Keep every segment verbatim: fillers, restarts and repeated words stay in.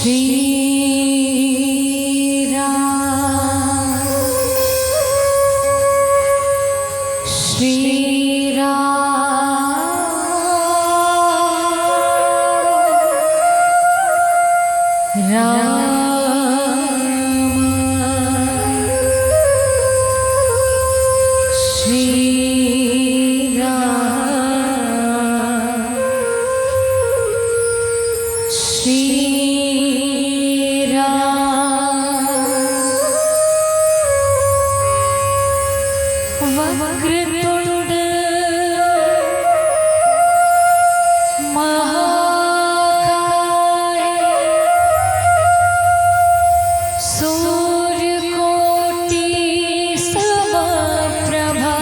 श्री राम, श्री राम, राम, श्री राम, श्री राम। वक्रतुंड महाकाय सूर्यकोटि समप्रभा।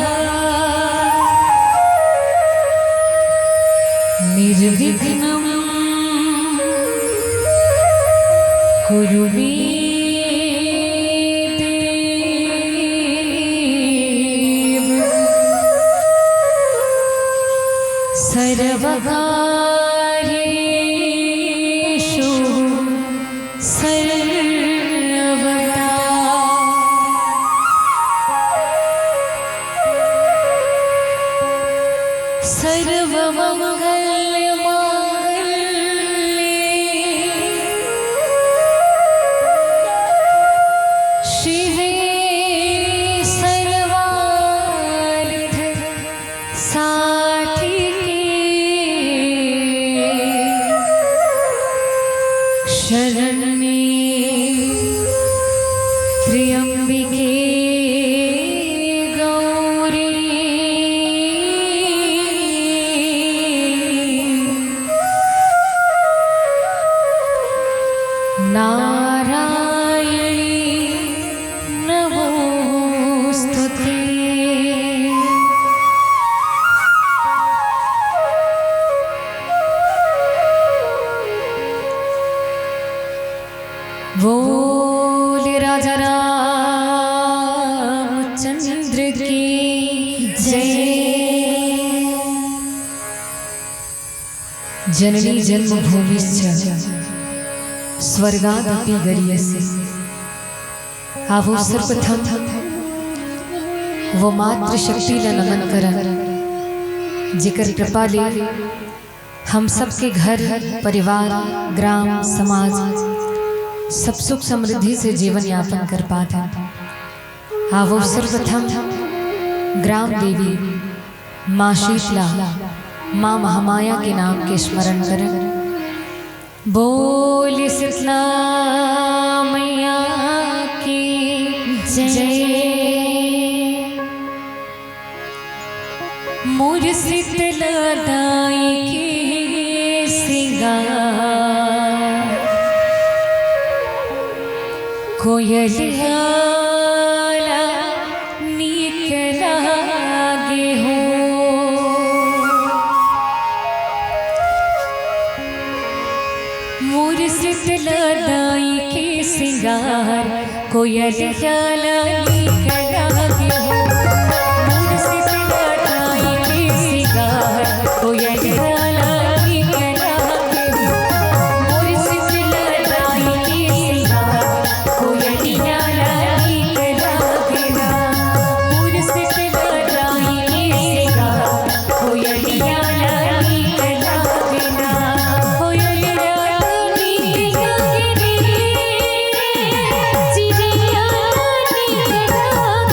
निर्विघ्नं कुरु मे देव सर्वकार्येषु सर्वदा। सर्वमंगल मांगल्ये शिवे सर्वार्थ साधिके शरण्ये त्र्यंबिके गौरी नारायणी नमोस्तुते। बोल राजा रामचंद्र की जय। जननी जन्मभूमिश्च स्वर्गादपि गरीयसी। आवो सर्वप्रथम वो मातृशक्ति ला नमन करन, जेकर कृपा ले हम सबके घर, परिवार, ग्राम, समाज सब सुख समृद्धि से जीवन यापन कर पात हन। आवो सर्वप्रथम ग्राम देवी माँ शीतला, माँ महामाया के नाम के स्मरण करन। बोल शीतला मैया की जय। मोर शीतला दाई के सिंगार, कोयलिया ला नीक लागे हो। मोर शीतला दाई के सिंगार, कोयलिया ला नीक लागे हो। मोर शीतला दाई के सिंगार, कोयलिया ला नीक लागे हो। मोर शीतला दाई के सिंगार, कोयलिया ला नीक लागे ना। मोर शीतला दाई के सिंगार, कोयलिया ला नीक लागे ना। कोयलिया ला नीक लागे रे, चिड़िया ला नीक लागे।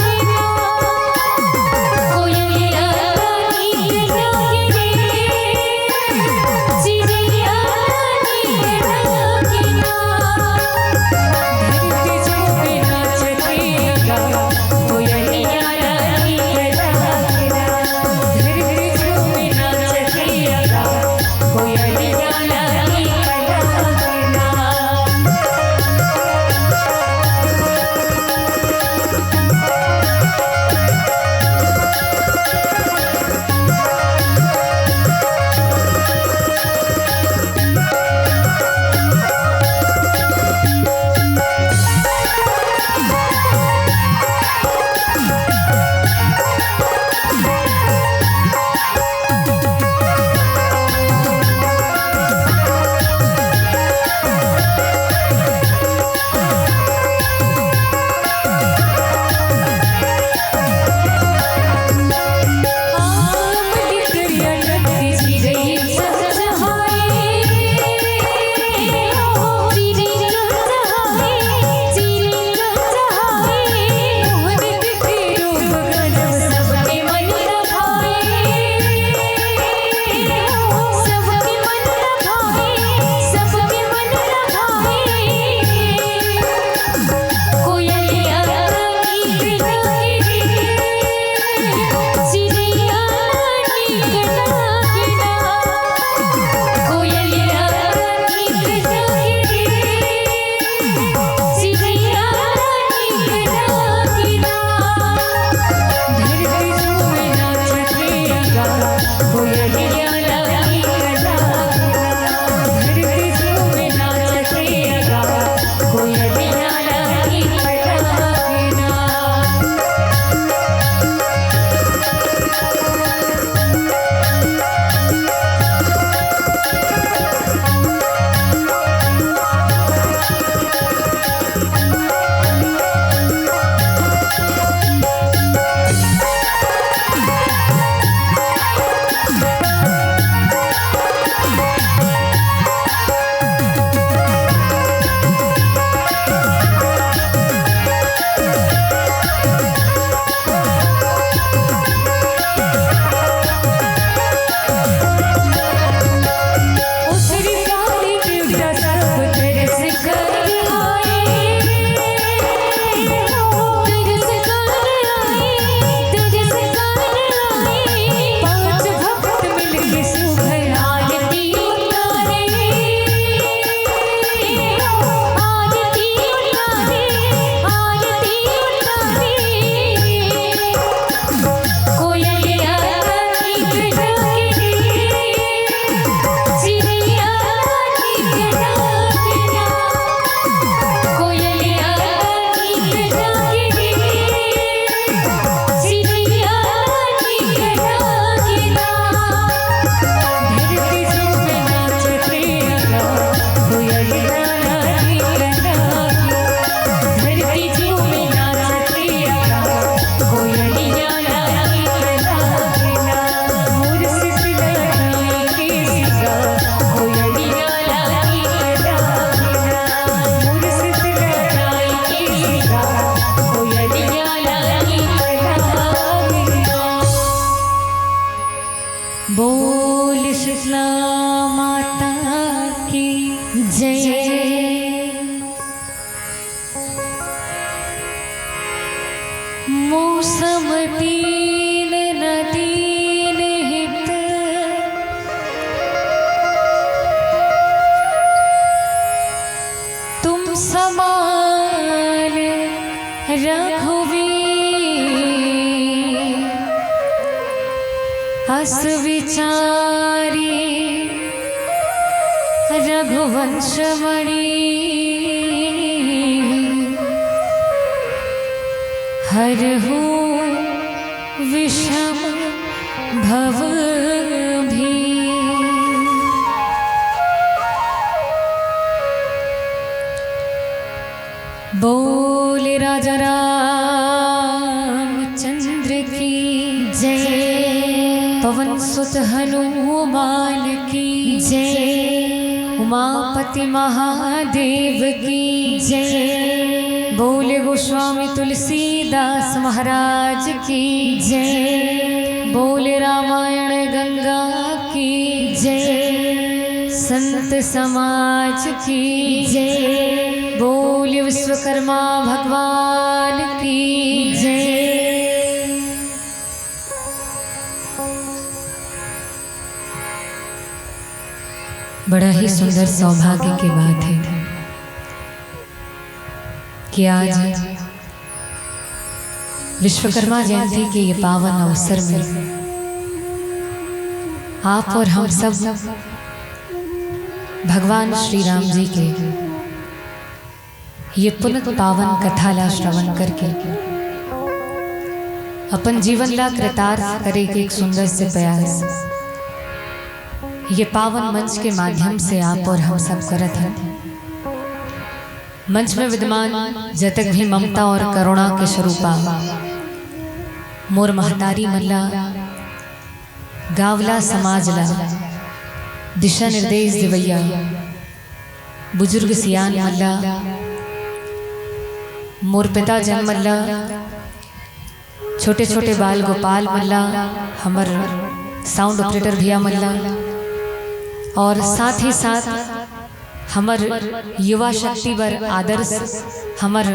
दीन न दीन हित तुम समान रघुवीर। अस विचारी रघुवंश मणि हरहु विषम भव भी। बोल राजा रामचंद्र की जय। पवन सुत हनुमान की जय। उमापति महादेव की जय। बोल गोस्वामी तुलसीदास महाराज की जय। बोल रामायण गंगा की जय। संत समाज की जय। बोल विश्वकर्मा भगवान की जय। बड़ा ही सुंदर सौभाग्य की बात है कि आज विश्वकर्मा जयंती के ये पावन अवसर में आप और हम सब भगवान श्री राम जी के ये पुनित पावन कथा ला श्रवण करके अपन जीवन ला कृतार्थ करे के एक सुंदर से प्रयास, ये पावन मंच के माध्यम से आप और हम सब करत हन। मंच में विद्यमान जतक भी ममता और करुणा के स्वरूपा मोर महतारी मन ला, गावला समाज ला दिशा निर्देश देवैया बुजुर्ग सियान मन ला, मोर पिता जन मन ला, छोटे छोटे बाल गोपाल मन ला, हमर साउंड ऑपरेटर भैया मन ला, और साथ ही साथ हमर युवा शक्ति बर आदर्श हमर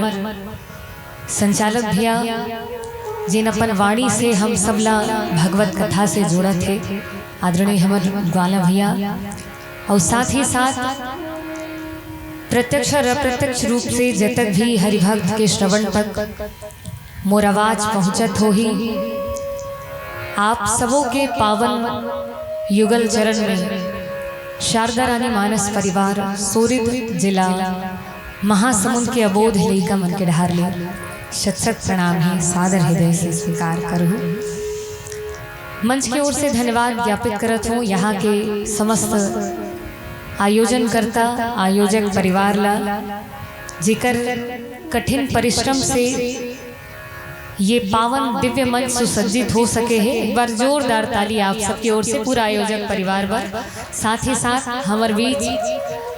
संचालक भैया, जिन अपन वाणी से हम सब ला भगवत कथा से जोड़त हे, आदरणीय हमर ग्वाला भैया, और साथ ही साथ प्रत्यक्ष और अप्रत्यक्ष रूप से जतक भी हरिभक्त के श्रवण तक मोर आवाज पहुंचत होही, आप सबो के पावन युगल चरण में शारदा रानी मानस परिवार, सोरिद जिला, महासमुंद के अबोध लइका मन के डहार ले शत शत प्रणाम हे, सादर हृदय से स्वीकार करहु। मंच के ओर से धन्यवाद ज्ञापित करत हूँ यहाँ के समस्त आयोजनकर्ता, आयोजक परिवार ला, जेकर कठिन परिश्रम से ये पावन दिव्य मंच सुसज्जित हो सके हे। एक बार जोरदार ताली आप सबके ओर से पूरा आयोजक परिवार बर। साथ ही साथ हमर बीच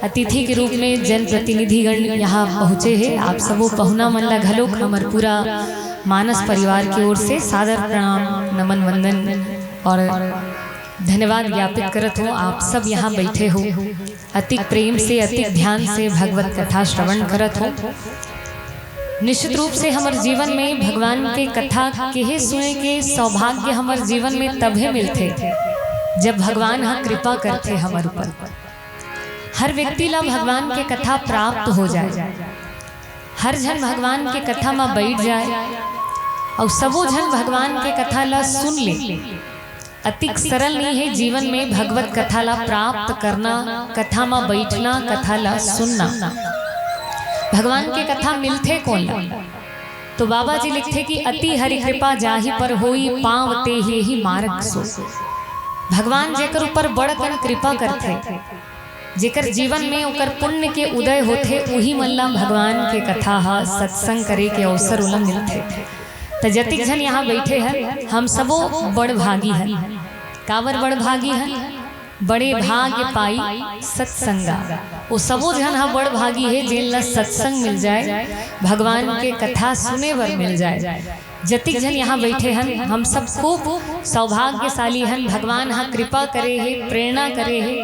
अतिथि के रूप में जनप्रतिनिधिगण यहाँ पहुँचे हे। आप सबो पहुना मन ला घलोक हमर पूरा मानस परिवार के ओर से सादर प्रणाम, नमन, वंदन और धन्यवाद ज्ञापित करत हूँ। आप सब यहाँ बैठे हो, अतिक प्रेम से, अतिक ध्यान से भगवत कथा श्रवण करत हो। निश्चित रूप से हमर जीवन में भगवान के कथा केहे सुने के सौभाग्य हमर जीवन में तभे मिलथे, जब भगवान ह कृपा करथे हमर ऊपर। हर व्यक्ति ला भगवान के कथा प्राप्त हो जाए, हर झन भगवान के कथा म बैठ जाए, अउ सबो झन भगवान के कथा ला सुन ले। अतिक सरल नहीं है जीवन में भगवत कथा ला प्राप्त करना, कथा म बैठना, कथा ला सुनना। भगवान के कथा मिलथे कोन ला? तो बाबा जी लिखथे कि अति हरि कृपा जाहि पर होई, पाँव ते ही मार्ग सोई। भगवान जेकर ऊपर बड़ अकन कृपा करथे, जेकर जीवन में ओकर पुण्य के उदय होथे, उही मन ला भगवान के कथा ह, सत्संग करे के अवसर ओला मिलथे। त जतिक झन यहाँ बैठे हन, हम सबो बड़ भागी हन। काबर बड़ भागी हन? बड़े भाग्य पाई सत्संगा। वो सबो झन ह बड़ भागी हे, जेन ला सत्संग मिल जाए, भगवान के कथा सुने बर मिल जाए। जतिक झन यहाँ बैठे हन, हम सब खूब सौभाग्यशाली हन। भगवान ह कृपा करे हे, प्रेरणा करे हे,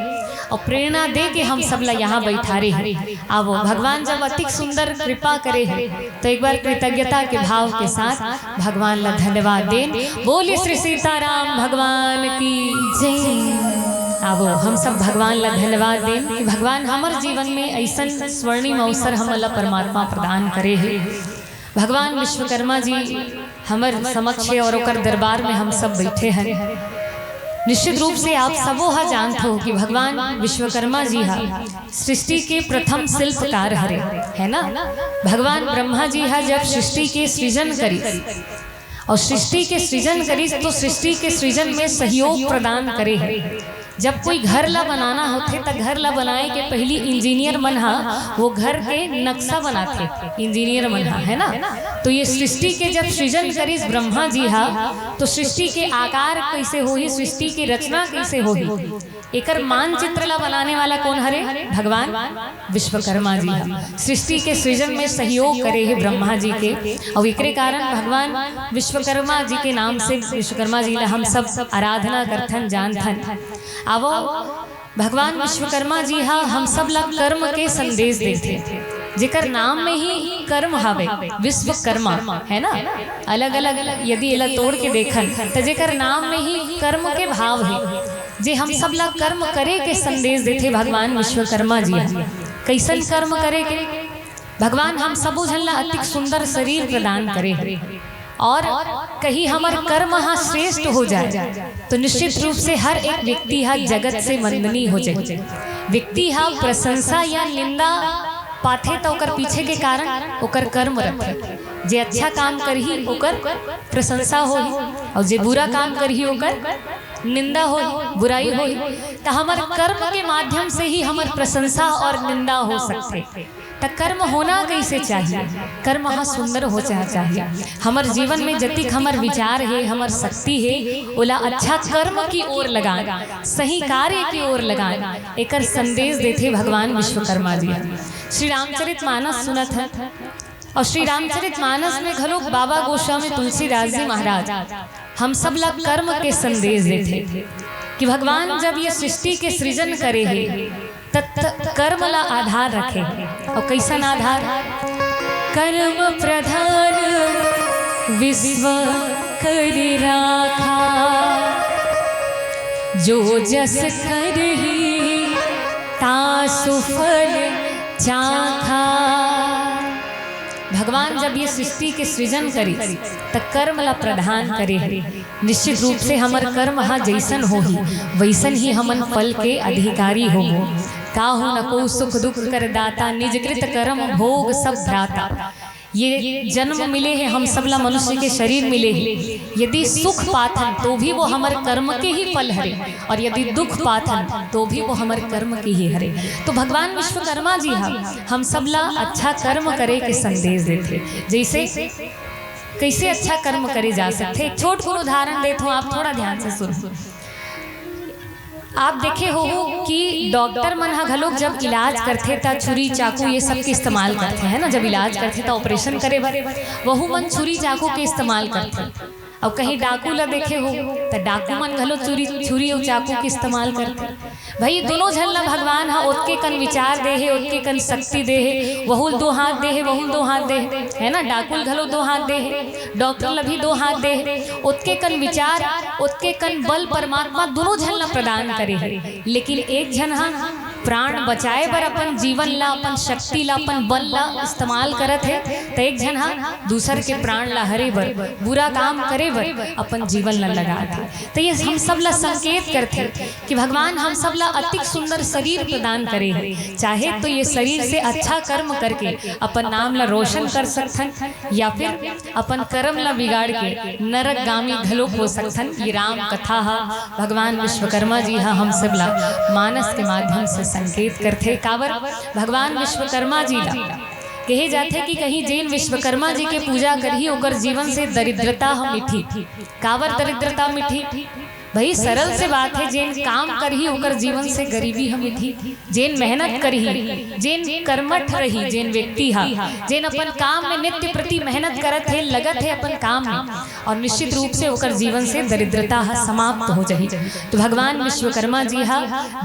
अउ प्रेरणा दे के हम सब ला यहाँ बैठारे हे। आवो, भगवान जब अतिक सुंदर कृपा करे हे, तो एक बार कृतज्ञता के भाव के साथ भगवान ला धन्यवाद देन। बोलिए श्री सीताराम भगवान की जय। आवो, हम सब भगवान ला धन्यवाद देन कि भगवान हमर जीवन में ऐसन स्वर्णिम अवसर हमन ला परमात्मा प्रदान करे हे। भगवान विश्वकर्मा जी हमर समक्ष हे और ओकर दरबार में हम सब बैठे हन। निश्चित रूप से आप सबो ह जानत हो कि भगवान विश्वकर्मा जी ह सृष्टि के प्रथम शिल्पकार हरे, है ना? भगवान ब्रह्मा जी ह जब सृष्टि के सृजन करिस, और सृष्टि के सृजन करिस तो सृष्टि के सृजन में सहयोग प्रदान करे हे। जब कोई घर ला बनाना होथे, त घर ला बनाए के पहिली इंजीनियर मन ह वो घर के नक्शा बनाथे, इंजीनियर मन ह, है ना? तो ये सृष्टि के जब सृजन करिस ब्रह्मा जी ह, तो सृष्टि के आकार कैसे होही, सृष्टि के रचना कैसे होही, एकर मानचित्र ला बनाने वाला कौन हरे? भगवान विश्वकर्मा जी ह। सृष्टि के सृजन में सहयोग करे हे ब्रह्मा जी के, और एकरे कारण भगवान विश्वकर्मा जी के नाम से विश्वकर्मा जी ला हम सब आराधना करथन, जानथन। आवो, भगवान विश्वकर्मा जी ह हम सब ला कर्म के संदेश देथे, जेकर नाम में ही कर्म हवे, विश्वकर्मा, है ना? अलग-अलग यदि एला तोड़ के देखन, त जेकर नाम में ही कर्म के भाव हे, जे हम सब ला कर्म करे के संदेश देथे भगवान विश्वकर्मा जी ह। कैसन कर्म करे के? भगवान हम सबो झन ला अतिक सुंदर शरीर प्रदान करे हे और कहीं हमर कर्म ह श्रेष्ठ हो जाए, तो निश्चित रूप से हर एक व्यक्ति ह जगत से वंदनीय हो जाए। व्यक्ति ह प्रशंसा या निंदा पाथे, त ओकर पीछे के कारण ओकर कर्म रथे। जे अच्छा काम करही, ओकर प्रशंसा होही, और जे बुरा काम करही, ओकर निंदा होही, बुराई होही। त हमर कर्म के माध्यम से ही हमर प्रशंसा और निंदा हो सकथे। त कर्म होना कैसे चाहिए? कर्म ह सुंदर हो जा-, चाहिए। हमर जीवन में जतिक हमर विचार हे, हमर शक्ति हे, ओला अच्छा कर्म की ओर लगान, सही कार्य की ओर लगान, एकर संदेश देथे भगवान विश्वकर्मा जी। श्री रामचरित मानस सुनत हन, और श्री रामचरित मानस में घलो बाबा गोस्वामी तुलसीदास जी महाराज हम सब ला कर्म के संदेश देथे कि भगवान जब ये सृष्टि के सृजन करे हे, त, त कर्म ला आधार रखे हे। और कैसन आधार? कर्म प्रधान विश्व करि राखा, जो जस करही तासु फल चाखा। भगवान जब ये सृष्टि के सृजन करिस, त कर्म ला प्रधान करे हे। निश्चित रूप से हमर कर्म ह जैसन होही, वैसन ही हमन फल के अधिकारी होबो। काहू न को सुख दुख कर दाता, निज कृत कर्म भोग सब भ्राता। ये जन्म मिले हे, हम सब ला मनुष्य के शरीर मिले हे। यदि सुख पाथन, तो भी वो हमर कर्म के ही फल हरे, और यदि दुख पाथन, तो भी वो हमर कर्म के ही हरे। तो भगवान विश्वकर्मा जी ह हम सब ला अच्छा कर्म करे के संदेश देथे। जैसे कैसे अच्छा कर्म करे जा सकथे, एक छोट कुन उदाहरण देत हूँ, आप थोड़ा ध्यान से सुनो। आप देखे होहू कि डॉक्टर मन ह घलोक जब इलाज करथे, त छुरी, चाकू, ये सब के इस्तेमाल करथे, है ना? जब इलाज करथे, त ऑपरेशन करे बर वहू मन छुरी, चाकू के इस्तेमाल करथे। अउ कहीं डाकू ला देखे हो, त डाकू मन घलो छुरी, छुरी अउ चाकू के इस्तेमाल करथे। भाई, दोनों झन ला भगवान ह ओतके कन विचार दे हे, ओतके कन शक्ति दे हे, वहू ल दो हाथ दे हे, वहू ल दो हाथ दे हे, है ना? डाकू ल घलो दो हाथ दे हे, डॉक्टर ला भी दो हाथ दे हे। ओतके कन विचार, ओतके कन बल परमात्मा दोनों झन ला प्रदान करे हे। लेकिन एक झन ह प्राण बचाए बर अपन जीवन ला, अपन शक्ति ला, अपन बल ला इस्तेमाल करत हे, त एक झन ह दूसर के प्राण ला हरे बर, बुरा काम करे बर अपन जीवन ला लगात हे। त ये हम सब ला संकेत करथे कि भगवान हम सब ला अतिक सुंदर शरीर प्रदान करे हे, चाहे तो ये शरीर से अच्छा कर्म करके अपन नाम ला रोशन कर सकथन, या फिर अपन कर्म ला बिगाड़ के नरकगामी घलोक हो सकथन। ये राम कथा ह, भगवान विश्वकर्मा जी ह हम सब ला मानस के माध्यम से संकेत करथे। काबर? भगवान विश्वकर्मा जी ला कहे जाथे कि कहीं जेन विश्वकर्मा जी के पूजा करही, ओकर जीवन से दरिद्रता ह मिटही। काबर दरिद्रता मिटही? भाई, सरल से बात हे, जेन काम करही ओकर जीवन से गरीबी ह मिटही। जेन मेहनत करही, जेन कर्मठ रही, जेन व्यक्ति हा, जेन अपन काम में नित्य प्रति मेहनत करत हे, लगत हे अपन काम में, और निश्चित रूप से ओकर जीवन से दरिद्रता हा समाप्त हो जाही। तो भगवान विश्वकर्मा जी हा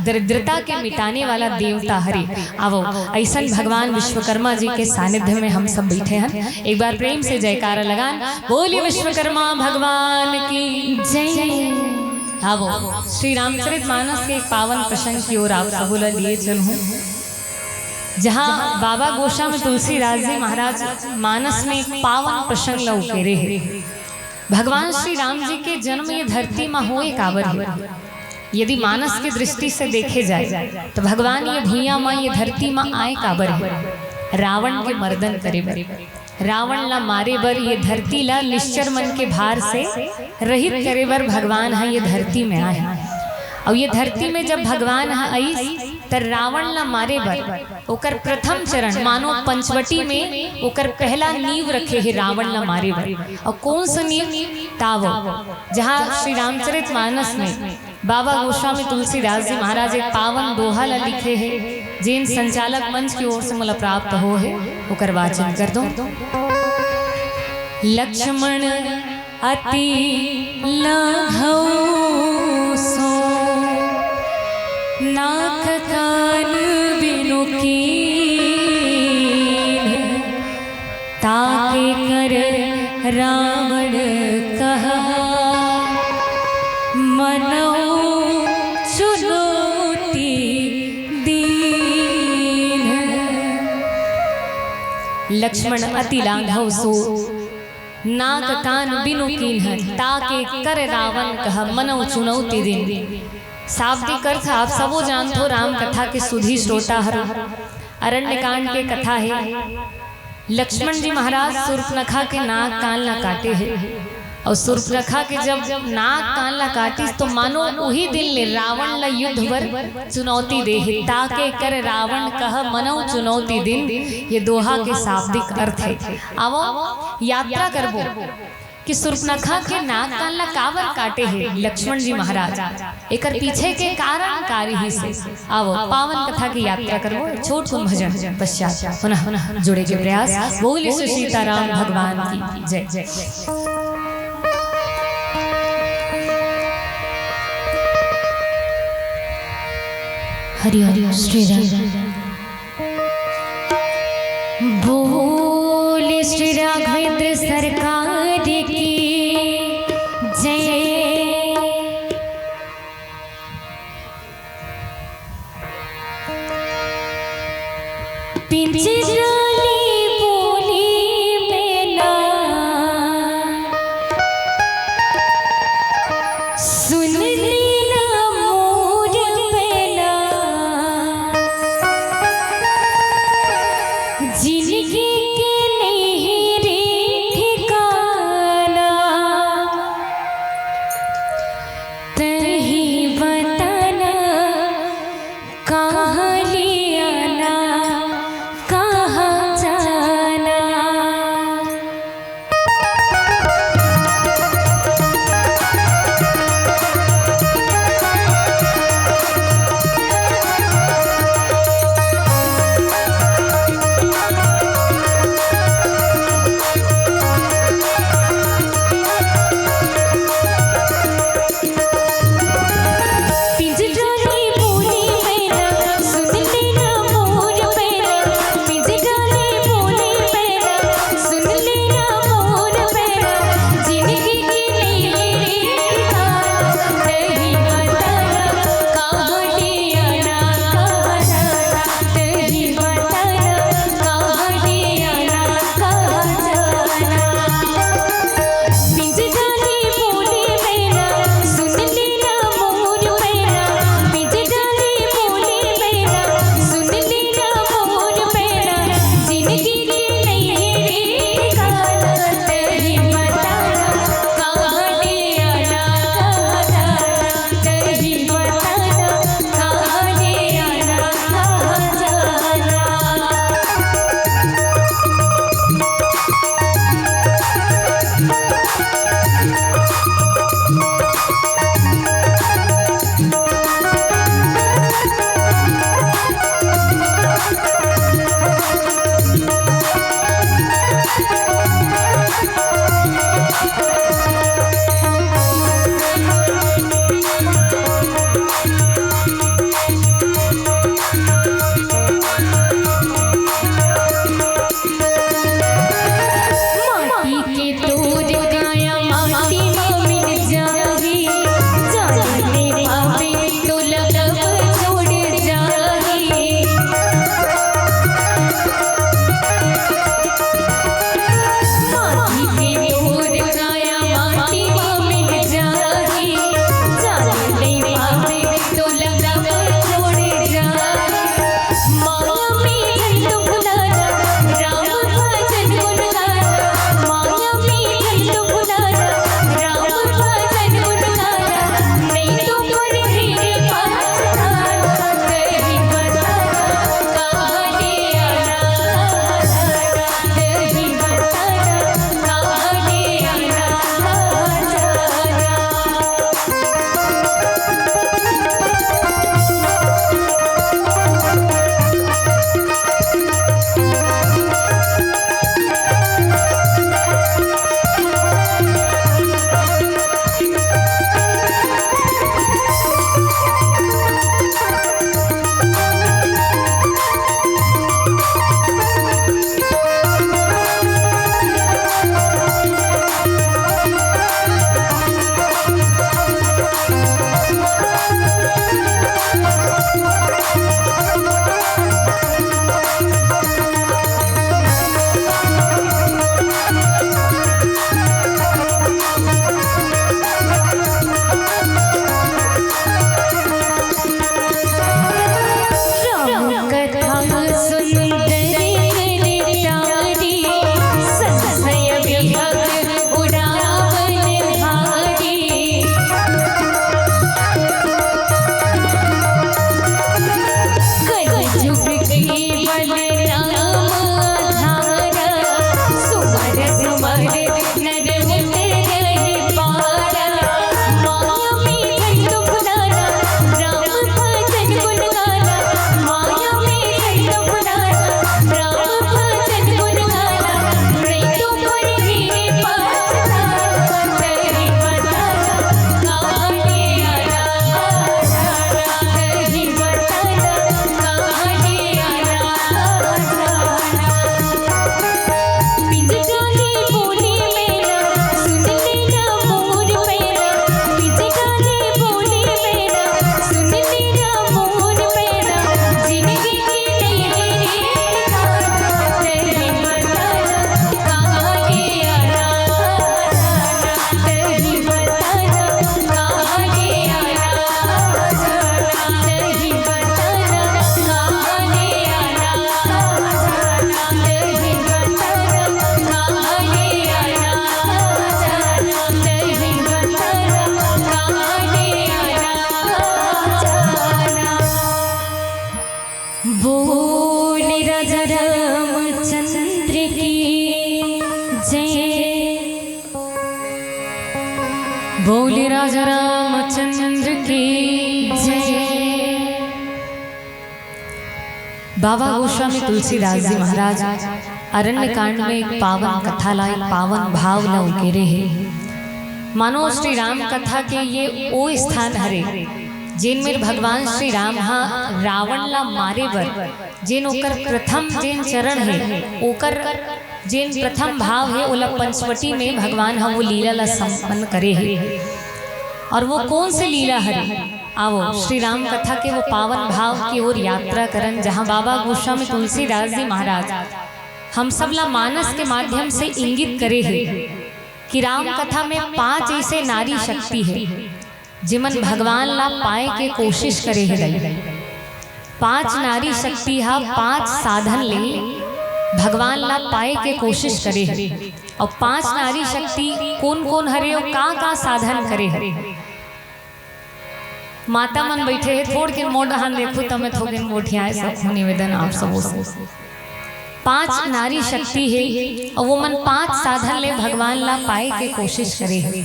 दरिद्रता के मिटाने वाला देवता हरे। आवो, अइसन भगवान विश्वकर्मा जी के सानिध्य में हम सब बैठे हन। एक बार प्रेम से जयकारा लगान, बोलिए विश्वकर्मा भगवान की जय। आवो, श्री रामचरित मानस के एक पावन प्रसंग की ओर आप सबो ला लिए चलूं, जहां बाबा गोस्वामी तुलसीदास जी महाराज मानस में एक पावन प्रसंग ला उकेरे हे। भगवान श्री राम जी के जन्म ये धरती मा होए काबर हे? यदि मानस की दृष्टि से देखे जाए, तो भगवान ये भुइयां मा, ये धरती मा आए काबर हे? रावण के मर्दन करे बर, रावण ला मारे बर, ये धरती ला निश्चर मन के भार से रहित करे बर भगवान ह ये धरती में आए। अउ ये धरती में जब भगवान ह आइस, त रावण ला मारे बर ओकर प्रथम चरण, मानो पंचवटी में ओकर पहला नींव रखे हे रावण ला मारे बर। अउ कौन सा नींव? तावो, जहाँ श्री रामचरित मानस में बाबा गोस्वामी तुलसीदास जी महाराज एक पावन दोहा ला लिखे हे, जेन संचालक मंच की ओर से मोला प्राप्त हो हे, ओकर वाचन कर दो। लक्ष्मण अति लाघव सो, नाक कान बिनु कीन्ह, ताके कर रावण कहा, मनौ चुनौती दीन्ह। लक्ष्मण अति लाघव सो, नाक कान बिनु कीन्ह, ताके कर रावण कहा, मनौ चुनौती दीन्ह। शाब्दिक अर्थ आप सबो जानथो, राम कथा के सुधी श्रोता हरो। अरण्य कांड के कथा हे। लक्ष्मण जी महाराज सूर्पनखा के नाक कान ला काटे हे, अउ सूर्पनखा के जब नाक कान ला काटिस, तो मानो उही दिन ले रावण ला युद्ध बर चुनौती दे हे। ताके कर रावण कह, मनौ चुनौती दीन्ह, ये दोहा के शाब्दिक अर्थ हे। आवो, यात्रा करबो कि सूर्पनखा के नाक कान ला काबर काटे हे लक्ष्मण जी महाराज, एकर पीछे के कारण का रिहिस हे। आवो, पावन कथा की यात्रा करबो, छोट कुन भजन पश्चात पुनः जुड़े के प्रयास। बोलिए श्री सीताराम भगवान की जय। हरि ओम श्री राम। बोल श्री राघवेंद्र सरकार की जय। पिंजराली बोली मैना, सुन लेना मोर मैना, जिनगी के नहीं रे ठिकाना। तही बताना, कहाँ ले आना, कहाँ जाना। जय बोले राजा रामचंद्र की जय। बाबा गोस्वामी तुलसीदास जी महाराज अरण्य कांड में एक पावन कथा ला, एक पावन भाव ला उकेरे हे। मानो श्री राम कथा के ये ओ स्थान हरे, जेन में भगवान श्री राम हा रावण ला मारे बर जेन ओकर प्रथम जेन चरण हे, ओकर जेन प्रथम भाव हे, ओला पंचवटी में भगवान ह वो लीला ला संपन्न करे हे। और वो कौन से लीला हरे? आवो, श्री राम कथा के वो पावन भाव की ओर यात्रा करन, जहाँ बाबा गोस्वामी तुलसीदास जी महाराज हम सब ला मानस के माध्यम से इंगित करे हे कि राम कथा में पांच ऐसे नारी शक्ति हे, जेमन भगवान ला पाए के कोशिश करे हे दाई। पांच नारी शक्ति हा पांच साधन ले भगवान ला पाए के कोशिश करे हे। और पांच नारी शक्ति कोन कोन हरे और का का साधन करे हे? माता मन बैठे हे, थोड़ के मोर डहान देखू त मैं थोकिन गोठियाए सकूं। निवेदन आप सबो से, पांच नारी शक्ति हे और वो मन पांच साधन ले भगवान ला पाए के कोशिश करे हे।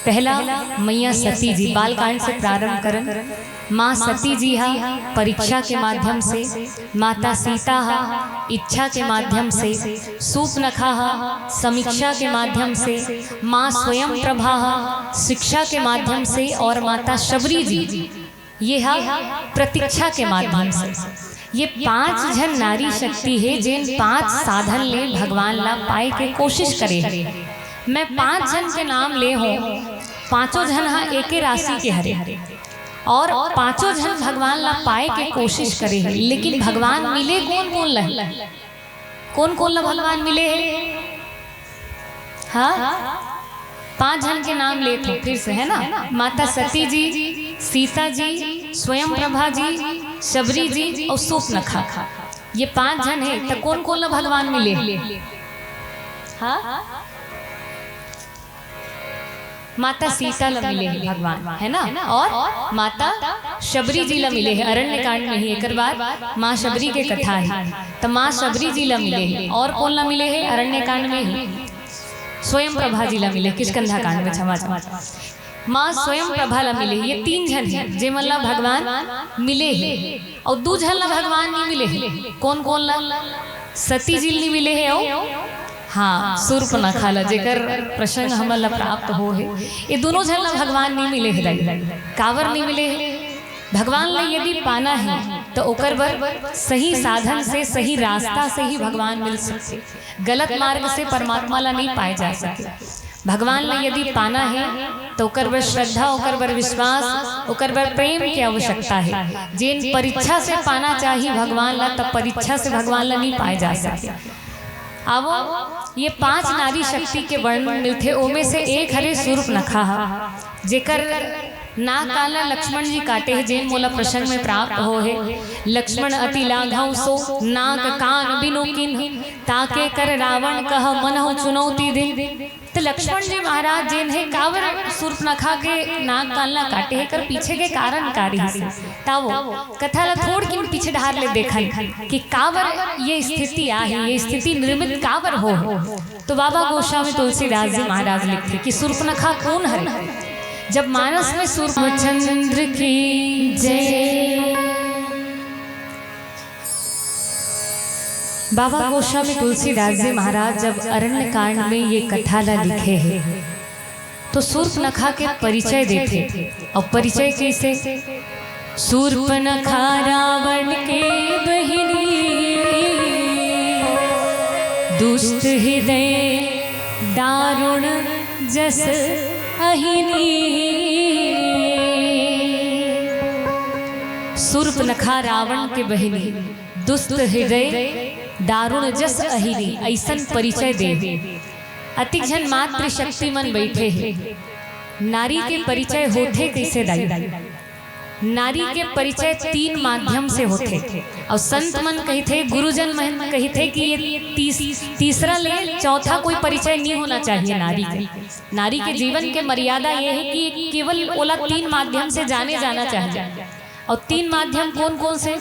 पहला मैया सती जी, बालकांड से प्रारंभ करन। माँ सती जी हा परीक्षा के माध्यम से, माता सीता हा इच्छा के माध्यम से, सूपनखा हा समीक्षा के माध्यम से, माँ स्वयं प्रभा हा शिक्षा के माध्यम से और माता शबरी जी ये हा प्रतीक्षा के माध्यम से। ये पांच झन नारी शक्ति हे, जेन पांच साधन ले भगवान ला पाए के कोशिश करे हे। मैं पांच झन के नाम ले हों, पांचों झन हा एके राशि के हरे और पांचों झन भगवान ला पाए के कोशिश करे हे, लेकिन भगवान मिले कोन कोन ला? कोन कोन ला भगवान मिले हे? हाँ, पांच झन के नाम लेत हों फिर से, है ना? माता सती जी, सीता जी, स्वयं प्रभा जी, शबरी जी और सूपनखा। ये पांच झन हे, त कोन कोन ला भगवान मिले? हाँ, माता सीता ला मिले हे भगवान, है ना? और माता शबरी जी ला मिले हे अरण्य कांड में ही। एकर बाद माँ शबरी के कथा हे, त माँ शबरी जी ला मिले हे। और कोन ला मिले हे अरण्य कांड में ही? स्वयं प्रभा जी ला मिले, किष्कंधा कांड में, क्षमा चाहत हों। माँ स्वयं प्रभा ला मिले, ये तीन झन हे जेमन ला भगवान मिले हे। और दू झन ला भगवान नहीं मिले हे। कोन कोन ला? सती जी ला नहीं मिले हे और हाँ, सूर्पनखा ला, जेकर प्रसंग हमन ला प्राप्त हो हे। ये दोनों झन ला भगवान नहीं मिले हे दाई। काबर नहीं मिले हे? भगवान ला यदि पाना हे तो ओकर बर सही साधन से, सही रास्ता से ही भगवान मिल सकथे। गलत मार्ग से परमात्मा ला नहीं पाए जा सके। भगवान ला यदि पाना हे तो ओकर बर श्रद्धा, ओकर बर विश्वास, ओकर बर प्रेम के आवश्यकता हे। जेन परीक्षा से पाना चाही भगवान ला, तब परीक्षा से भगवान ला नहीं पाए जा सके। आवो, ये पांच नारी शक्ति के वर्णन मिलथे, ओमे से एक हरे सूर्पनखा हा, जेकर नाक कान ला लक्ष्मण जी काटे हे, जेन मोला प्रसंग में प्राप्त हो हे। लक्ष्मण अति लाघव सो नाक कान बिनु किन्ह, ताके कर रावण कह मनहु चुनौती दिन। त लक्ष्मण जी महाराज जेन हे काबर सूर्पनखा के नाक कान ला काटे हे, एकर पीछे के कारण का रिहिस हे? तावो कथा ला थोड़ किन पीछे डहार ले देखन कि काबर ये स्थिति आही, ये स्थिति निर्मित काबर हो। तो बाबा गोस्वामी तुलसीदास जी महाराज लिखथे कि सूर्पनखा कोन हरे? जब मानस में सूर्प चंद्र की जय। बाबा गोस्वामी तुलसीदास जी महाराज जब अरण्य कांड में ये कथा ला लिखे हे, तो सूर्पनखा के परिचय देथे। और परिचय कैसे? सूर्पनखा रावण के बहिनी, दुष्ट हृदय दारुण जस अहिनी। सूर्पनखा रावण के बहिनी, दुष्ट हृदय दारुण जस अहिनी, ऐसन परिचय दे। अतिक झन मातृशक्ति मन बैठे हे। नारी के परिचय होथे कैसे दाई? नारी के परिचय तीन माध्यम से होथे। और संत मन कहिथे, गुरुजन मन कहिथे कि ये तीस, तीसरा ले चौथा कोई परिचय नहीं होना चाहिए नारी के। नारी के जीवन के मर्यादा ये हे कि केवल ओला तीन माध्यम से जाने जाना चाहिए। और तीन माध्यम कौन कौन से?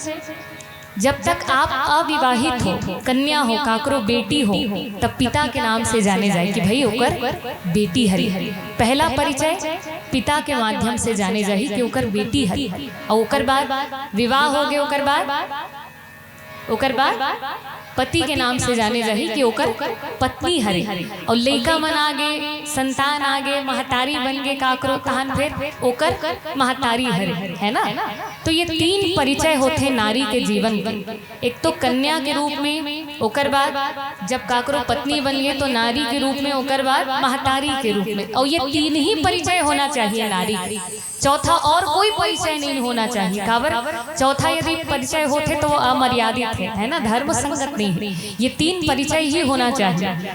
जब तक आप अविवाहित हो, कन्या हो, काकरो बेटी हो, तब पिता के नाम से जाने जाए कि भाई ओकर बेटी हरे। पहला परिचय पिता के माध्यम से जाने जाही कि ओकर बेटी हरे। और ओकर बाद विवाह हो गए, ओकर बाद ओकर बाद पति के नाम से जाने जाही कि ओकर पत्नी हरे। और लइका मन आगे, संतान आगे, महतारी बन गे काकरो, तहन फिर ओकर महतारी हरे, है ना? तो ये तीन परिचय होथे नारी के जीवन के। एक तो कन्या के रूप में, ओकर बाद जब काकरो पत्नी बन गे तो नारी के रूप में, ओकर बाद महतारी के रूप में। और ये तीन ही परिचय होना चाहिए नारी के। चौथा और कोई परिचय नहीं होना चाहिए। काबर? चौथा यदि परिचय होथे तो वो अमर्यादित है, है ना, धर्म संगत नहीं है। ये तीन परिचय ही होना चाहिए।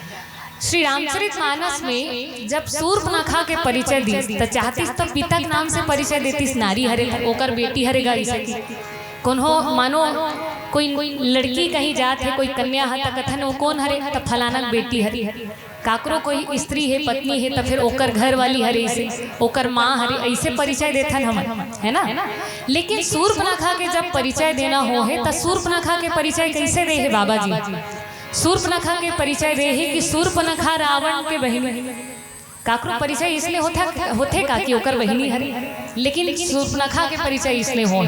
श्री रामचरित मानस में जब सूर्पनखा के परिचय दिस, त चाहतिस तो पिता के नाम से परिचय देतिस, नारी हरे, ओकर बेटी हरे गा, इसे कि कोनो मानो कोई लड़की कहीं जात है, कोई कन्या है, त कथन वो कौन हरे, त फलाना के बेटी हरे। काकरो कोई स्त्री है, पत्नी है, त फिर ओकर घर वाली हरे, इसे ओकर माँ हरे, ऐसे परिचय देथन हमन, है ना? लेकिन सूर्पनखा के जब परिचय देना हो है, त सूर्पनखा के परिचय कैसे दे है बाबा जी? सूर्पनखा के परिचय दे है कि सूर्पनखा रावण के बहिनी। काकरो परिचय इसने होथा, होथे का कि ओकर बहिनी हरे, लेकिन सूर्पनखा के परिचय इसने हो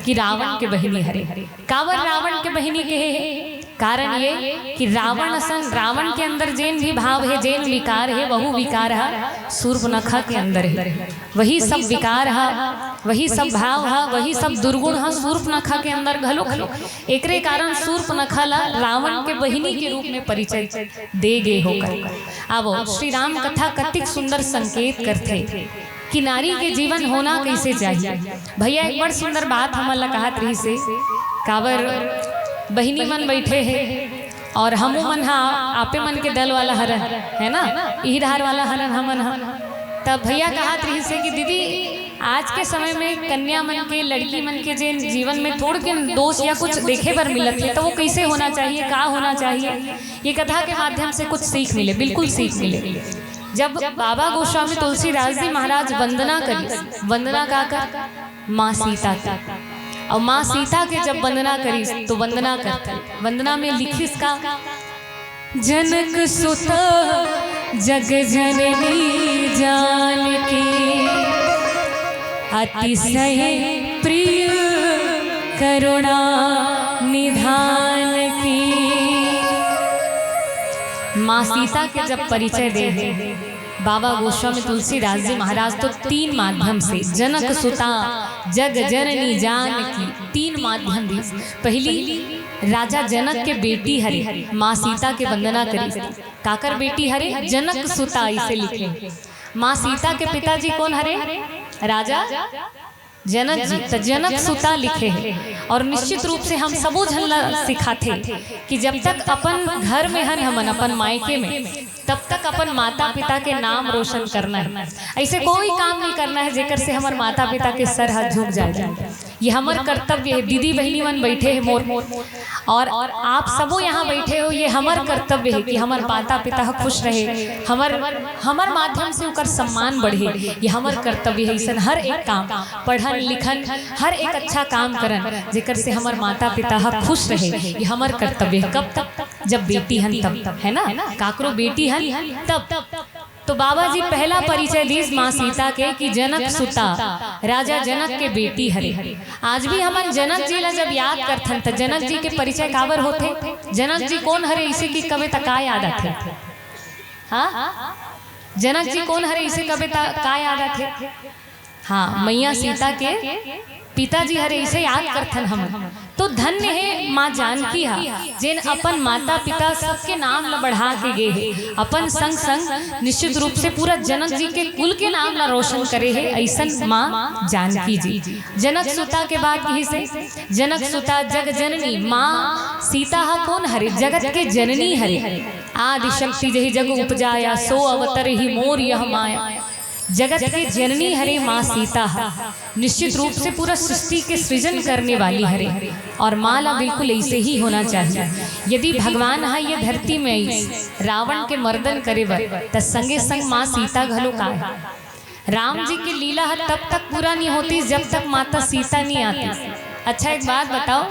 कि रावण के बहिनी हरे। काबर रावण के बहिनी कहे है? कारण ये कि रावण असन, रावण के अंदर जेन भी भाव है, जेन विकार है, वहू विकार ह सूर्पनखा के अंदर है। वही सब विकार ह, वही सब भाव ह, वही सब दुर्गुण ह सूर्पनखा के अंदर घलो। एकरे कारण सूर्पनखा ला रावण के बहिनी के रूप में परिचय दे गे होकर। आवो, श्री राम कथा कतिक सुंदर संकेत करथे कि नारी के जीवन होना कैसे चाहिए। भैया एक बड़ सुंदर बात हमन ला कहत रहिस हे, काबर बहिनी मन बैठे हे और हमू मन हा आपे मन के दल वाला हरन, है ना, इही डहार वाला हरन हमन हा। तब भैया कहत रहिस हे कि दीदी, आज के समय में कन्या मन के, लड़की मन के जेन जीवन में थोड़ के दोष या कुछ देखे बर मिलत हे, तो वो कैसे होना चाहिए, का होना चाहिए, ये कथा के माध्यम से कुछ सीख मिले, बिल्कुल सीख मिले। जब बाबा गोस्वामी तुलसीदास जी महाराज वंदना करिस, वंदना का कर? माँ सीता के। और माँ सीता के जब वंदना करिस तो वंदना करथे, वंदना में लिखिस का? जनक सुता जग जननी जानकी, अतिशय प्रिय करुणा निधान की। माँ सीता के जब परिचय दे हे बाबा गोस्वामी तुलसीदास जी महाराज, तो तीन माध्यम से, जनक सुता जग जननी जानकी, तीन माध्यम दिस। पहली, राजा जनक के बेटी हरे, माँ सीता के वंदना करिस। काकर बेटी हरे? जनक सुता, इसे लिखे। माँ सीता के पिताजी कौन हरे? राजा जनक जी। त जनक सुता लिखे हे। और निश्चित रूप से हम सबो झन ला सिखाथे कि जब तक अपन घर में हन, हमन अपन मायके में, तब तक अपन माता पिता के नाम रोशन करना है। ऐसे कोई काम नहीं करना है जेकर से हमर माता पिता के सर ह झुक जाए। ये हमर कर्तव्य है। दीदी बहिनी मन बैठे हैं मोर, और आप सबो यहाँ बैठे हो, ये हमर कर्तव्य है कि हमर माता पिता ह खुश रहे, हमर, हमर माध्यम से ओकर सम्मान बढ़े। ये हमर कर्तव्य है। ऐसन हर एक काम, पढ़न लिखन, हर एक अच्छा काम करन जेकर से हमर माता पिता ह खुश रहे, ये हमर कर्तव्य है। कब तक? जब बेटी हन तब, है ना? काकरो बेटी हन तब। तो बाबा जी पहला परिचय दिस माँ सीता के कि जनक सुता, राजा जनक के बेटी हरे। आज भी हमन जनक जी ला जब याद करथन त जनक जी के परिचय काबर होथे? जनक जी कौन हरे, इसे कि कबे त का याद आथे? हाँ, जनक जी कौन हरे, इसे कबे त का याद आथे? हाँ, मैया सीता के पिताजी हरे, इसे याद करथन हमन। तो धन्य हे माँ जानकी हा, जेन अपन माता पिता सबके नाम ल बढ़ा के गे हे, अपन संग संग निश्चित रूप से पूरा जनक जी के कुल के नाम ल रोशन करे हे, ऐसन माँ जानकी जी। जनक सुता के बात कहिस हे, जनक सुता जग जननी, माँ सीता हा कौन हरे? जगत के जननी हरे। आदि शक्ति जही जग उपजाया, सो अवतरही मोर यह माया। जगत के जननी हरे माँ सीता हा। निश्चित रूप से पूरा सृष्टि के सृजन करने वाली हरे। और माँ ला बिल्कुल ऐसे ही होना चाहिए। यदि भगवान हा ये धरती में आइस, रावण के मर्दन करे बर, त संगे संग माँ सीता घलो का हे? राम जी के लीला ह तब तक पूरा नहीं होतिस जब तक माता सीता नहीं आतिस। अच्छा, एक बात बताओ,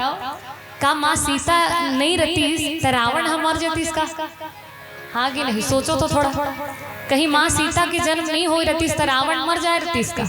का माँ सीता नइ रतिस त रावण ह मर जतिस का? हाँ कि नहीं, सोचो तो थोड़ा। कहीं माँ सीता के जन्म नइ होय रतिस त रावण मर जाय रतिस का?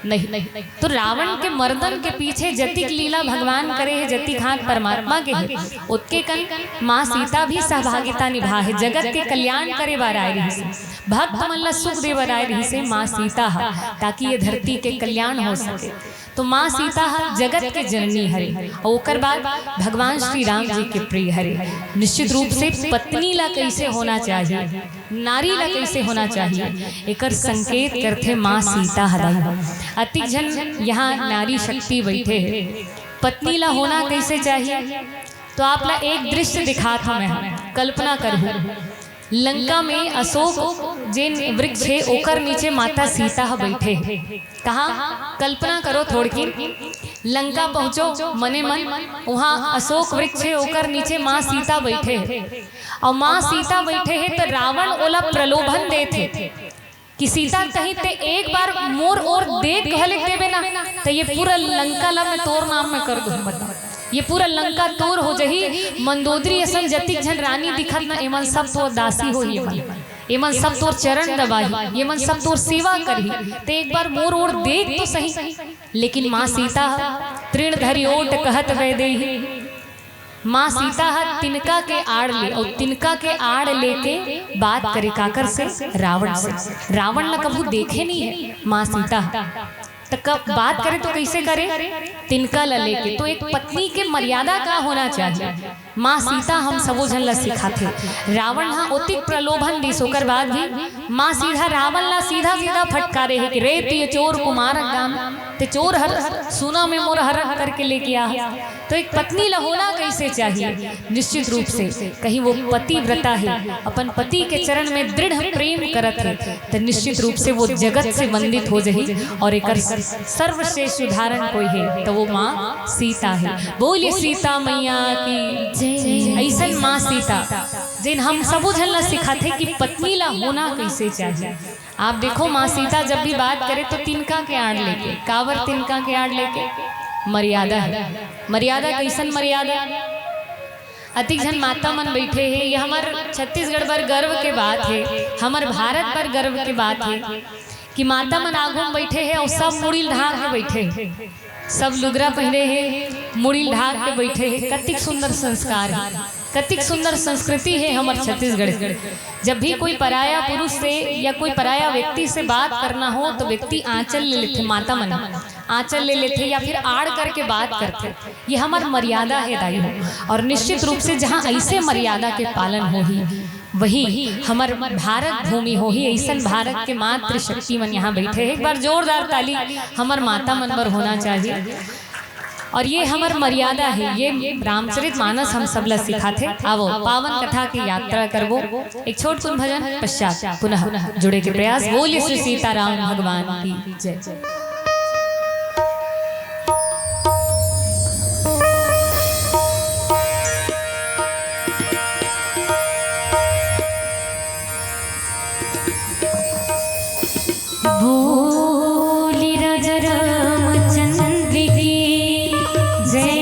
नहीं। तो रावण के मर्दन के पीछे जतिक लीला भगवान करे हे, जतिक हाथ परमात्मा के हे, ओतके कन माँ सीता भी सहभागिता निभा हे, जगत के कल्याण करे बर आय रहिस हे, भक्त मन ला सुख दे बर आय रहिस हे माँ सीता ह, ताकि ये धरती के कल्याण हो सके। तो माँ सीता ह जगत के जननी हरे, अउ ओकर बाद भगवान श्री राम जी के प्रिय हरे। निश्चित रूप से पत्नी ला कइसे होना चाहिए, नारी ला कइसे होना चाहिए, एकर संकेत करथे माँ सीता ह दाई। अतिक झन यहाँ नारी शक्ति बइठे हे, पत्नी ला होना कइसे चाहिए, तो आप ला एक दृश्य दिखात हँव मैं, कल्पना करहू। लंका में अशोक जेन वृक्ष हे, ओकर नीचे माता सीता ह बइठे हे। कहाँ? कल्पना करो थोड़किन, लंका पहुँचो मने मन, उहाँ अशोक वृक्ष हे, ओकर नीचे माँ सीता बइठे हे। अउ माँ सीता बइठे हे त रावण ओला प्रलोभन देत हे कि सीता, कहीं ते एक बार मोर ओर देख घलिक देबे ना, त ये पूरा लंका ला मैं तोर नाम में कर दूँ। बता, ये पूरा लंका तोर हो जही। मंदोदरी असन जतिक झन रानी दिखत ना, एमन सब तोर दासी होही। एमन, एमन सब तोर चरण दबाही, एमन सब तोर सेवा करही। ते एक बार मोर ओर देख तो सही। लेकिन माँ सीता ह तृण धरि ओट कहत वैदेही, माँ सीता ह तिनका के आड़ ले, अउ तिनका के आड़ लेके बात करे काकर से? रावण से। रावण ला कभू देखे नइ हे माँ सीता ह। त कब बात करे तो कइसे करे? तिनका ला लेके। तो एक पत्नी के मर्यादा का होना चाहिए, माँ सीता हम सबो झन ला सिखाथे। रावण ह ओतिक प्रलोभन दिस, ओकर बाद भी माँ सीता रावण ला सीधा सीधा फटकारे हे कि रे तू ये चोर कुमार गाम, ते चोर हर, सुना में मोर हरण करके लेके आ। तो एक पत्नी ला होना कइसे चाहिए? निश्चित रूप से कहीं वो पतिव्रता हे, अपन पति के चरण में दृढ़ प्रेम करत हे, त निश्चित रूप से वो जगत से वंदित हो जही। अउ एकर सर्वश्रेष्ठ उदाहरण कोई हे त वो माँ सीता हे। बोलिए सीता मैया की जय। अइसन माँ सीता जेन हम सबो झन ला सिखाथे कि पत्नी ला होना कइसे चाहिए। आप देखो, माँ सीता जब भी बात करे तो तिनका के आड़ लेके। काबर तिनका के आड़ लेके? मर्यादा हे। मर्यादा कइसन मर्यादा? अतिक झन माता मन बइठे हे, ये हमर छत्तीसगढ़ बर गर्व के बात हे, हमर भारत बर गर्व के बात हे कि माता मन आघू म बइठे हे अउ सब मुड़ी ल ढांक के बइठे हे, सब लुगरा पहिरे हे, मुड़ी ल ढांक के बइठे हे। कतिक सुंदर संस्कार हे, कतिक सुंदर संस्कृति हे हमर छत्तीसगढ़ के। जब भी कोई पराया पुरुष से या कोई पराया व्यक्ति से बात करना हो तो व्यक्ति आंचल ले लेथे, माता मन आंचल ले लेथे या फिर आड़ करके बात करथे। ये हमर मर्यादा हे दाई हो। अउ निश्चित रूप से जहाँ अइसे मर्यादा के पालन होही, वही हमर भारत भूमि होही। अइसन भारत के मातृ शक्ति मन यहाँ बइठे हे। एक बार जोरदार ताली हमर माता मन बर होना चाहिए। अउ ये हमर मर्यादा हे, ये रामचरित मानस हम सब ला सिखाथे। आवो, पावन कथा के यात्रा करबो। एक छोट कुन भजन पश्चात पुनः जुड़े के प्रयास। बोलिए श्री सीताराम भगवान की जय। बोली राजा रामचंद्र की जय।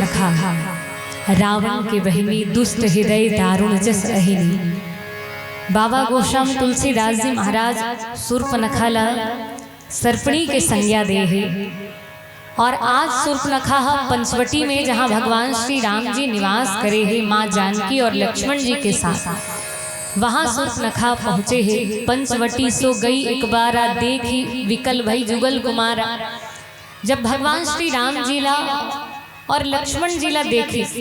खा। रावण के बहिनी दुष्ट हृदय दारुण जस अहिनी। बाबा गोस्वामी तुलसीदास जी महाराज सूर्पनखा ला सर्पणी के संज्ञा दे हे। और आज सूर्पनखा ह पंचवटी में, जहाँ भगवान श्री राम जी निवास करे हे माँ जानकी और लक्ष्मण जी के साथ, वहाँ सूर्पनखा पहुँचे हे। पंचवटी सो गई एक बारा, देखी विकल भई जुगल कुमारा। जब भगवान श्री राम जी ला और लक्ष्मण जी ला देखिस,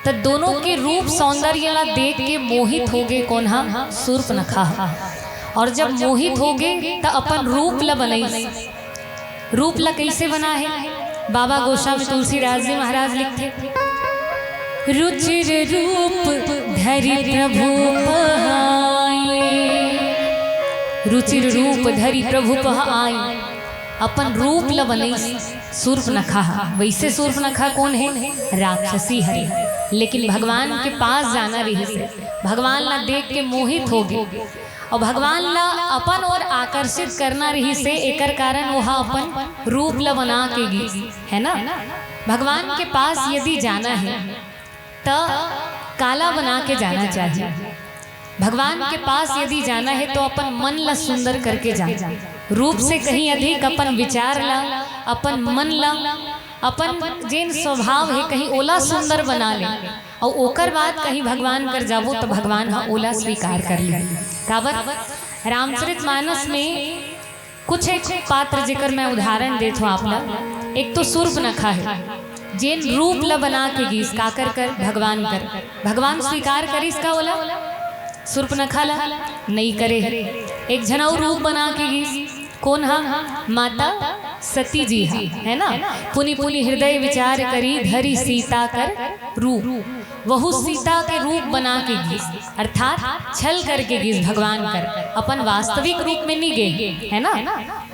त दोनों के रूप सौंदर्य ला देख के मोहित हो गे। कोन हा? सूर्पनखा। और जब मोहित हो गे, त अपन रूप ला बनइस। रूप ला कइसे बना हे? बाबा गोस्वामी तुलसीदास जी महाराज लिखथे, रुचिर रूप धरि प्रभु पहाई। रुचिर रूप धरि प्रभु पहाई। अपन रूप ल बनइस सूर्पनखा ह। वइसे सूर्पनखा कोन हे? राक्षसी हरे। लेकिन भगवान के पास जाना रिहिस हे, भगवान ला देख के मोहित हो गे, अउ भगवान ला अपन ओर आकर्षित करना रिहिस हे, एकर कारण ओहा अपन रूप ला बना के गिस, है ना? भगवान के पास यदि जाना हे, त काला बना के जाना चाहिए। भगवान के पास यदि जाना हे, तो अपन मन ला सुंदर करके जा। रूप से कहीं अधिक अपन विचार ला, अपन मन ला, अपन जेन स्वभाव हे, कहीं ओला सुंदर बना ले, अउ ओकर बाद कहीं भगवान कर जाबो, त भगवान ह ओला स्वीकार कर ले। काबर? रामचरित मानस में कुछ एक पात्र जेकर मैं उदाहरण देत हूँ आप ला। एक तो सूर्पनखा हे, जेन रूप ला बना के गिस, काकर कर? भगवान कर। भगवान स्वीकार करिस का ओला? सूर्पनखा ला नइ करे हे। एक झन अउ रूप बना के गिस, कोन हा? माता सती जी हा, है ना? पुनि पुनि हृदय विचार करी, धरी सीता कर रूप। वहू सीता के रूप बना के गिस, अर्थात छल करके गिस भगवान कर, अपन वास्तविक रूप में नी गे, है ना?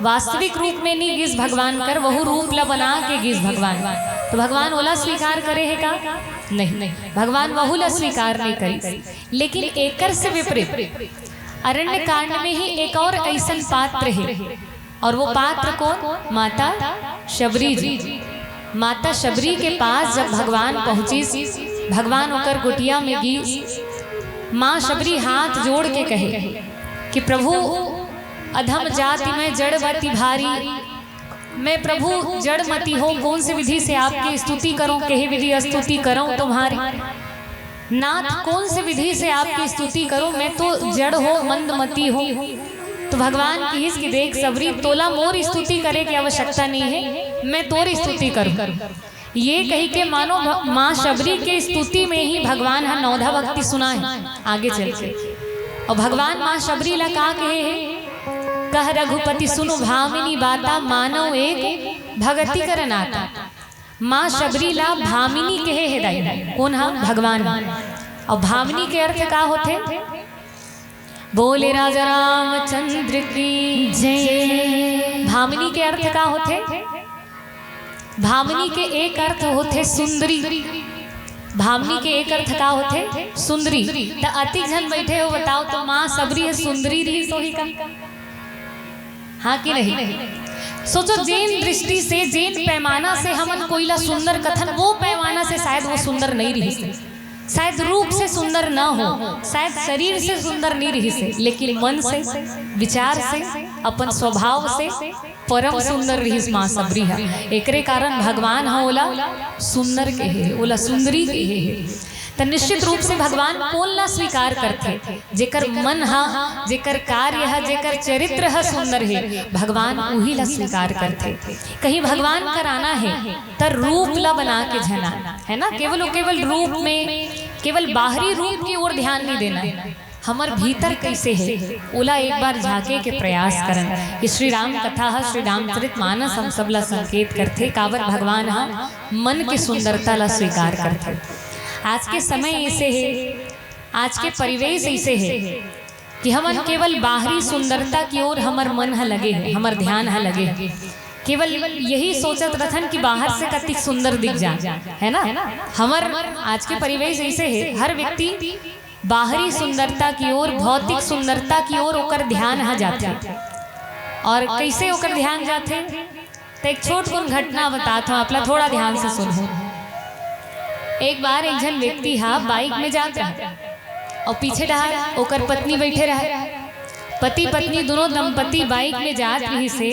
वास्तविक रूप में नी गिस भगवान कर, वहू रूप ला बना के गिस भगवान। तो भगवान ओला स्वीकार करे हे का? नहीं, भगवान वहू ला स्वीकार नहीं करिस। लेकिन एकर से विपरीत अरण्य कांड में ही एक और ऐसन पात्र हे, और वो पात्र कौन? माता शबरी जी। माता शबरी के पास जब भगवान पहुँचिस, भगवान ओकर कुटिया में गिस, माँ शबरी हाथ जोड़ के कहे कि प्रभु, अधम जाति मैं जड़मति भारी, मैं प्रभु जड़मति हों, कौन सी विधि से आपकी स्तुति करूं, कहे विधि स्तुति करूं तुम्हारी। नाथ, कौन सी विधि से आपकी स्तुति करूं, मैं तो जड़ हों, मंदमति हों। तो भगवान किहिस कि देख सबरी, तोला मोर स्तुति करे के आवश्यकता नहीं है, मैं तोर स्तुति करूं। ये कही के मानो भ-, माँ शबरी के स्तुति में ही भगवान ह नवधा भक्ति सुनाए आगे चल के। और भगवान माँ शबरी ला का कहे हे? कह रघुपति सुनु भामिनी बाता, मानव एक भगति कर नाता। माँ शबरी ला भामिनी कहे हे दाई, कोन हा? भगवान। और भामिनी के अर्थ का होथे? बोले राजा रामचंद्र की जय। भामिनी के अर्थ का होथे? भामिनी के एक अर्थ होथे सुंदरी। भामिनी के एक अर्थ का होथे? सुंदरी। त अतिक झन बैठे हो, बताओ तो माँ शबरी ह सुंदरी रहिस होही का? हाँ कि नहीं? सोचो, जेन दृष्टि से, जेन पैमाना से हमन कोई ला सुंदर कथन, वो पैमाना से शायद वो सुंदर नहीं रहिस। शायद रूप से सुंदर ना हो, शायद शरीर से सुंदर नहीं रहिस हे, लेकिन मन से, विचार से, अपन स्वभाव से परम सुंदर रहिस माँ शबरी ह। एकरे कारण भगवान ह ओला सुंदर कहे हे, ओला सुंदरी कहे हे। त निश्चित रूप से भगवान कोन ला स्वीकार करथे? जेकर मन ह, जेकर कार्य ह, जेकर चरित्र ह सुंदर हे, भगवान उही ला स्वीकार करथे। कहीं भगवान कर आना हे, त रूप ला बना के झन आ, है ना? केवल, केवल रूप में, केवल बाहरी रूप की ओर ध्यान नहीं देना हे। हमर भीतर कइसे हे, ओला एक बार झांके के प्रयास करन। ये श्री राम कथा ह, श्री रामचरित मानस हम सब ला संकेत करथे, काबर भगवान ह मन के सुंदरता ला स्वीकार करथे। आज के समय ऐसे हे, आज के परिवेश ऐसे हे कि हमन केवल बाहरी सुंदरता की ओर हमर मन ह लगे हे, हमर ध्यान ह लगे हे। केवल यही सोचत रथन कि बाहर से कतिक सुंदर दिख जा, है ना? हमर आज के परिवेश ऐसे हे, हर व्यक्ति बाहरी सुंदरता की ओर, भौतिक सुंदरता की ओर ओकर ध्यान ह जाथे। और कैसे ओकर ध्यान जाथे? त एक छोट कुन घटना बतात हूँ, आप ला थोड़ा ध्यान से सुनहू। एक बार एक झन व्यक्ति हा बाइक में जात रहा अउ पीछे डहार ओकर पत्नी बइठे रहा। पति पत्नी दुनों दंपति बाइक में जात रहिस हे।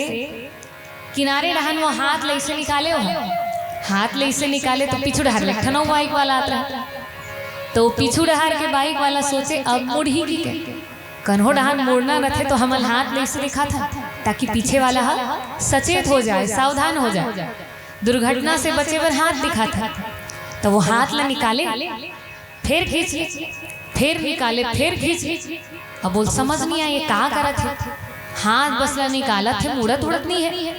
किनारे डहार वो हाथ ले अइसे निकाले हो, हाथ ले अइसे निकाले तो पीछू डहार ले एक ठन अउ बाइक वाला आत रहा। तो पीछू डहार के बाइक वाला सोचे, अब मुड़ही कि कहे, कन्हो डहार मुड़ना रथे तो हमन हाथ ले अइसे दिखाथन, ताकि पीछे वाला हा सचेत हो जाए, सावधान हो जाए, दुर्घटना से बचे बर हाथ दिखाथन। तो वो हाथ ला निकाले, फेर खींच ले, फेर निकाले, फेर खींच ले। अब बोल समझ नइ आए, ये का करत हे? हाथ बस ला निकालत हे, मुड़त उड़त नइ हे।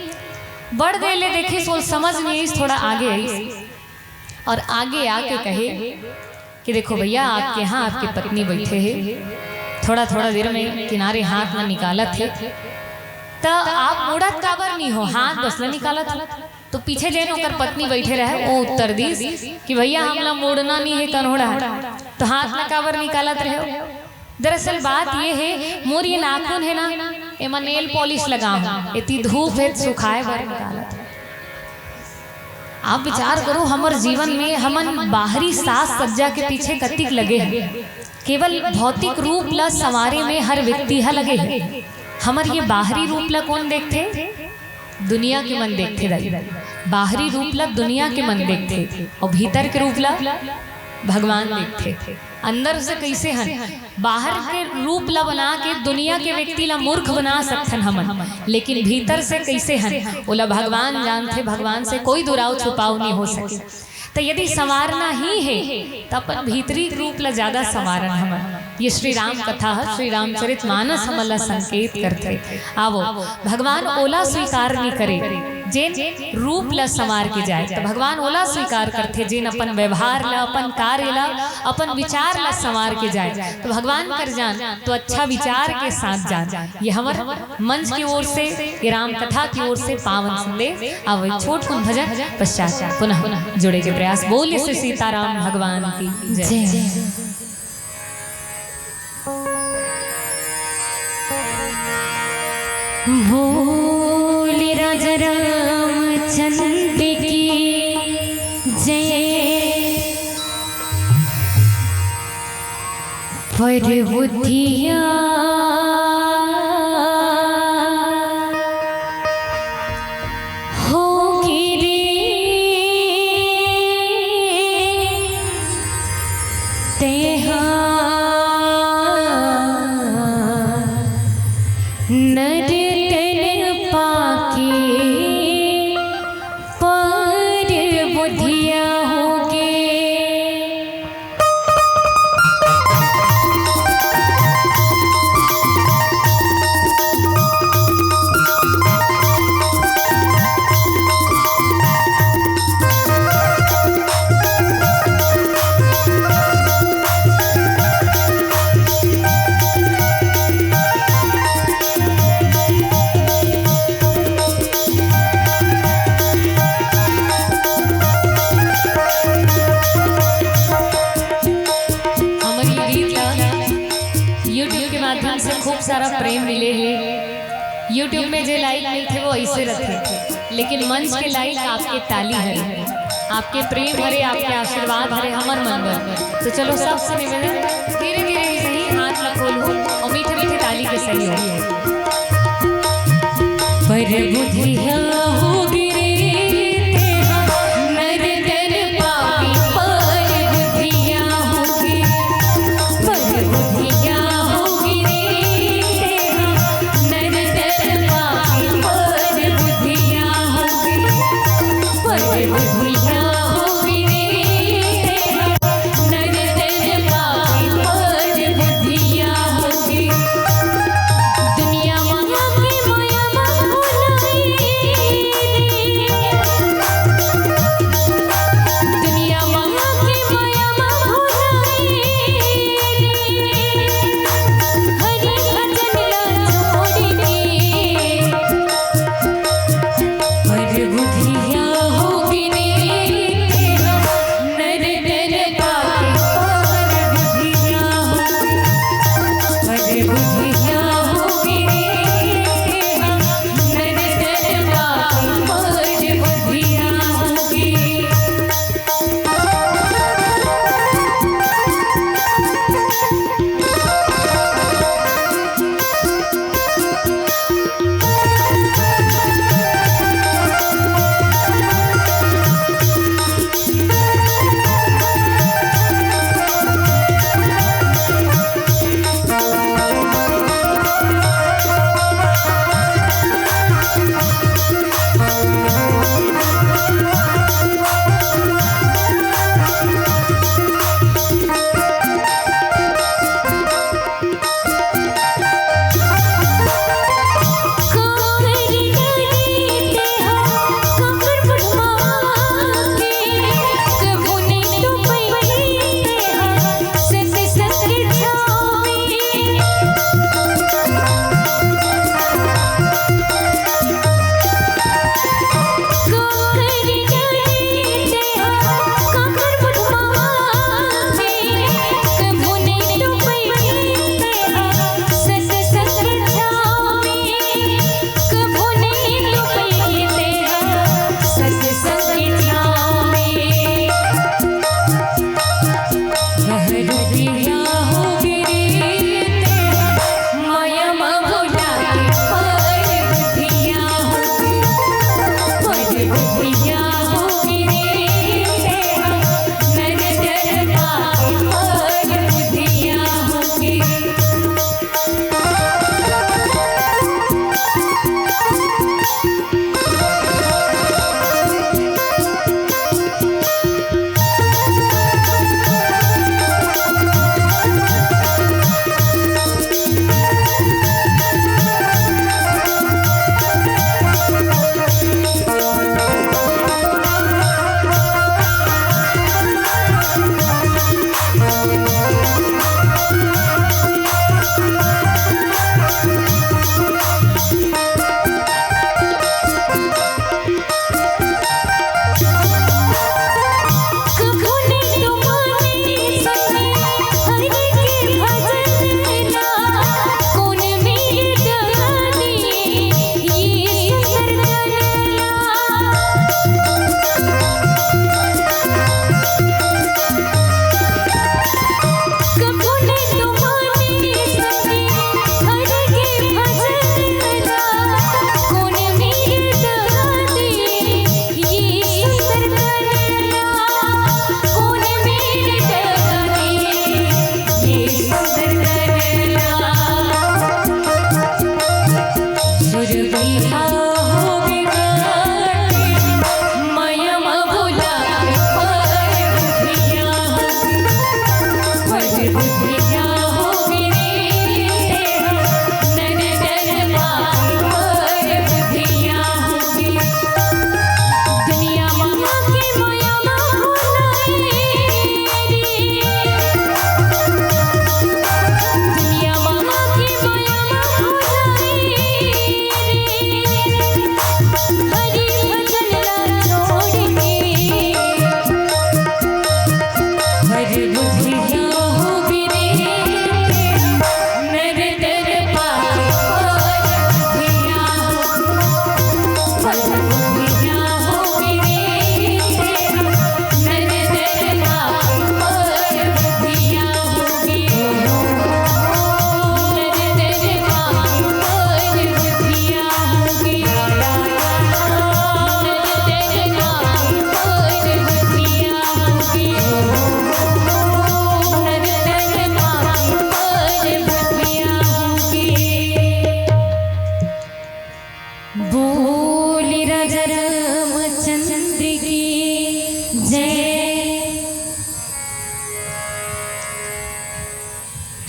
बड़ देर ले देखिस, बोल समझ नइ आइस, थोड़ा आगे आइस अउ आगे आके कहे कि देखो भइया, आपके यहाँ आपके पत्नी बइठे हे, थोड़ा थोड़ा देर में किनारे हाथ ला निकालत हे, त आप मुड़त काबर नइ हो, हाथ बस ला निकालत हो। तो पीछे जेन ओकर पत्नी बइठे रहे, वो उत्तर दिस कि भइया, हमला मुड़ना नइ हे कन्हो डहार, तो हाथ ला काबर निकालत रहे हो? दरअसल बात ये हे, मोर ये नाखून हे ना, एमा नेल पॉलिश लगा हूँ, एती धूप हे, सुखाए बर निकालत हूँ। आप विचार करो, हमर जीवन में हमन बाहरी साज सज्जा के पीछे कतिक लगे हन, केवल भौतिक रूप ला संवारे में हर व्यक्ति ह लगे हे। हमर ये बाहरी रूप ला कोन देखथे? दुनिया के मन देखथे दाई। बाहरी रूप ला दुनिया के मन देखथे अउ भीतर के रूप ला भगवान देखथे। अंदर से कइसे हन, बाहर के रूप ला बना के दुनिया के व्यक्ति ला मूर्ख बना सकथन हमन, लेकिन भीतर से कइसे हन, ओला भगवान जानथे। भगवान से कोई दुराव छुपाव नइ हो सके। त यदि संवारना ही हे, त अपन भीतरी रूप ला ज्यादा संवारन हमन। ये श्री राम कथा ह, श्री रामचरित मानस हमन ला संकेत करथे। आवो, भगवान ओला स्वीकार नइ करे, जेन रूप ला संवार के जाए, त भगवान ओला स्वीकार करथे, जेन अपन व्यवहार ला, अपन कार्य ला, अपन विचार ला संवार के जाए। त भगवान कर जान, त अच्छा विचार के साथ जान। ये हमर मंच की ओर से, ये राम कथा की ओर से पावन संदेश। अब एक छोट कुन भजन पश्चात पुनः जुड़े के प्रयास। बोलिए श्री सीताराम भगवान की जय। जय। बोल राजा रामचंद्र की जय। पर बुद्धिया हो गिरे तेहा नर तन पाके पर बुद्धिया होगे। हमर ये गीत ला YouTube के माध्यम से खूब सारा प्रेम मिले हे। YouTube में जे like मिलथे वो ऐसे रथे, लेकिन मंच के like आपके ताली हरे, आपके प्रेम हरे, आपके आशीर्वाद हरे हमर मन बर। तो चलो सबसे निवेदन, धीरे धीरे ही सही, हाथ ला खोलहू अउ मीठे मीठे ताली के सहयोग। पर बुद्धिया हो गिरे तेहा नर तन पापी, पर बुद्धिया हो गिरे, पर बुद्धिया हो गिरे तेहा नर तन पापी, पर बुद्धिया हो गिरे, पर बुद्धिया हो गिरे तेहा नर तन पापी, पर बुद्धिया हो गिरे। दुनिया माया के माया मा भुलाए,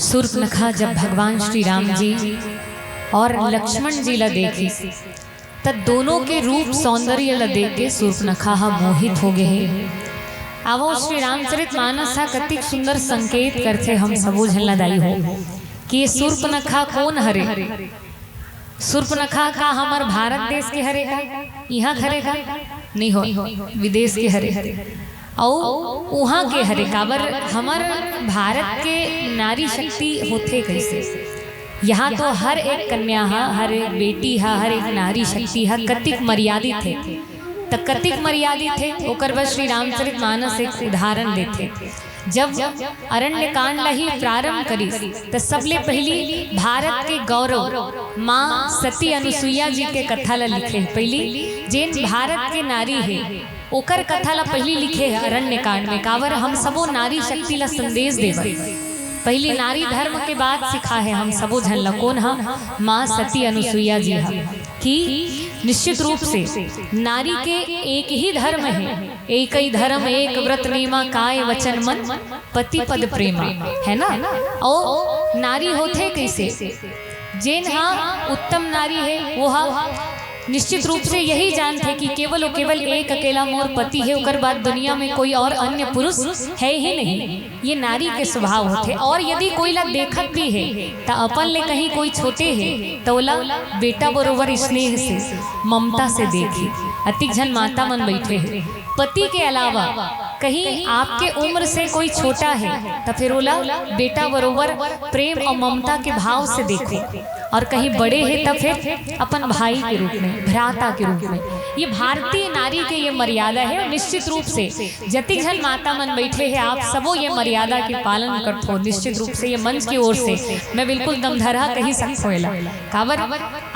सूर्पनखा जब भगवान श्री राम जी और लक्ष्मण जी ला देखिस, त दोनों के रूप सौंदर्य ला देख के सूर्पनखा ह मोहित हो गे हे। आवो, श्री रामचरित मानस ह कतिक सुंदर संकेत करथे हम सबो झन ला दाई हो कि ये सूर्पनखा कोन हरे। सूर्पनखा का हमर भारत देश के हरे का, इहाँ के हरे का? नहीं हो, विदेश के हरे। अउ उहाँ के हरे, काबर हमर भारत के नारी शक्ति होथे कइसे। यहाँ तो हर एक कन्या ह, हर एक बेटी ह, हर एक नारी शक्ति ह कतिक मर्यादित हे, त कतिक मर्यादित हे, ओकर बर श्री रामचरित मानस एक उदाहरण देथे। जब अरण्य कांड ला ही प्रारंभ करिस, त सबले पहिली भारत के गौरव माँ सती अनुसुईया जी के कथा ला लिखे। पहिली जेन भारत के नारी हे, ओकर कथा ला पहिली लिखे हे अरण्य कांड में। काबर हम सबो नारी शक्ति ला संदेश देवत। पहिली नारी धर्म के बात सिखा हे हम सबो झन ला। कोन ह? माँ सती अनुसुईया जी ह। कि निश्चित रूप से नारी के एक ही धर्म हे, एक ही धर्म, एक व्रत नेमा, काय वचन मन, पति पद प्रेमा, है ना? अउ नारी होथे कइसे? जेन हा उत्तम नारी हे, वो हा निश्चित रूप से यही जानथे कि केवल और केवल एक अकेला मोर पति हे, ओकर बाद दुनिया में कोई और अन्य पुरुष है ही नहीं। ये नारी के स्वभाव होथे। और यदि कोई ला देखत भी हे, त अपन ले कहीं कोई छोटे हे, त ओला बेटा बरोबर स्नेह से, ममता से देखी। अतिक झन माता मन बैठे हे, पति के अलावा कहीं आपके उम्र से कोई छोटा हे, त फिर ओला बेटा बरोबर प्रेम और ममता के भाव से देखो। और कहीं बड़े हे, त फिर अपन भाई के रूप में, भ्राता के रूप में। ये भारतीय नारी के ये मर्यादा हे। और निश्चित रूप से जतिक झन माता मन बैठे हे, आप सबो ये मर्यादा के पालन करथो। निश्चित रूप से ये मंच की ओर से मैं बिल्कुल दमधरहा कही सकथो एला। काबर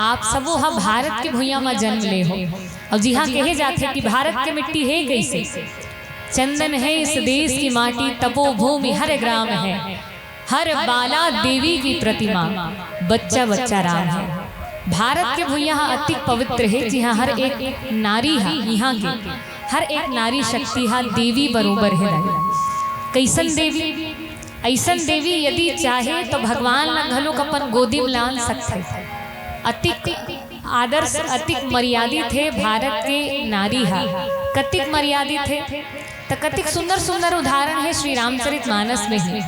आप सबो ह भारत के भुइयां म जन्म ले हो। और जी हाँ, कहे जाथे कि भारत के मिट्टी हे कइसे, चंदन है इस देश की माटी, तपोभूमि हर ग्राम है, हर बाला देवी की प्रतिमा, बच्चा बच्चा राम है। भारत के भुइयां ह अतिक पवित्र हे, जिहां हर एक नारी ह, इहां के हर एक नारी शक्ति ह देवी बरोबर हे। कइसन देवी? अइसन देवी यदि चाहे तो भगवान ला घलोक अपन गोदी में लान सकथे। अतिक आदर्श, अतिक मर्यादित हे भारत के नारी ह। कतिक मर्यादित हे, त कतिक सुंदर सुंदर उदाहरण हे श्री रामचरित मानस में ही।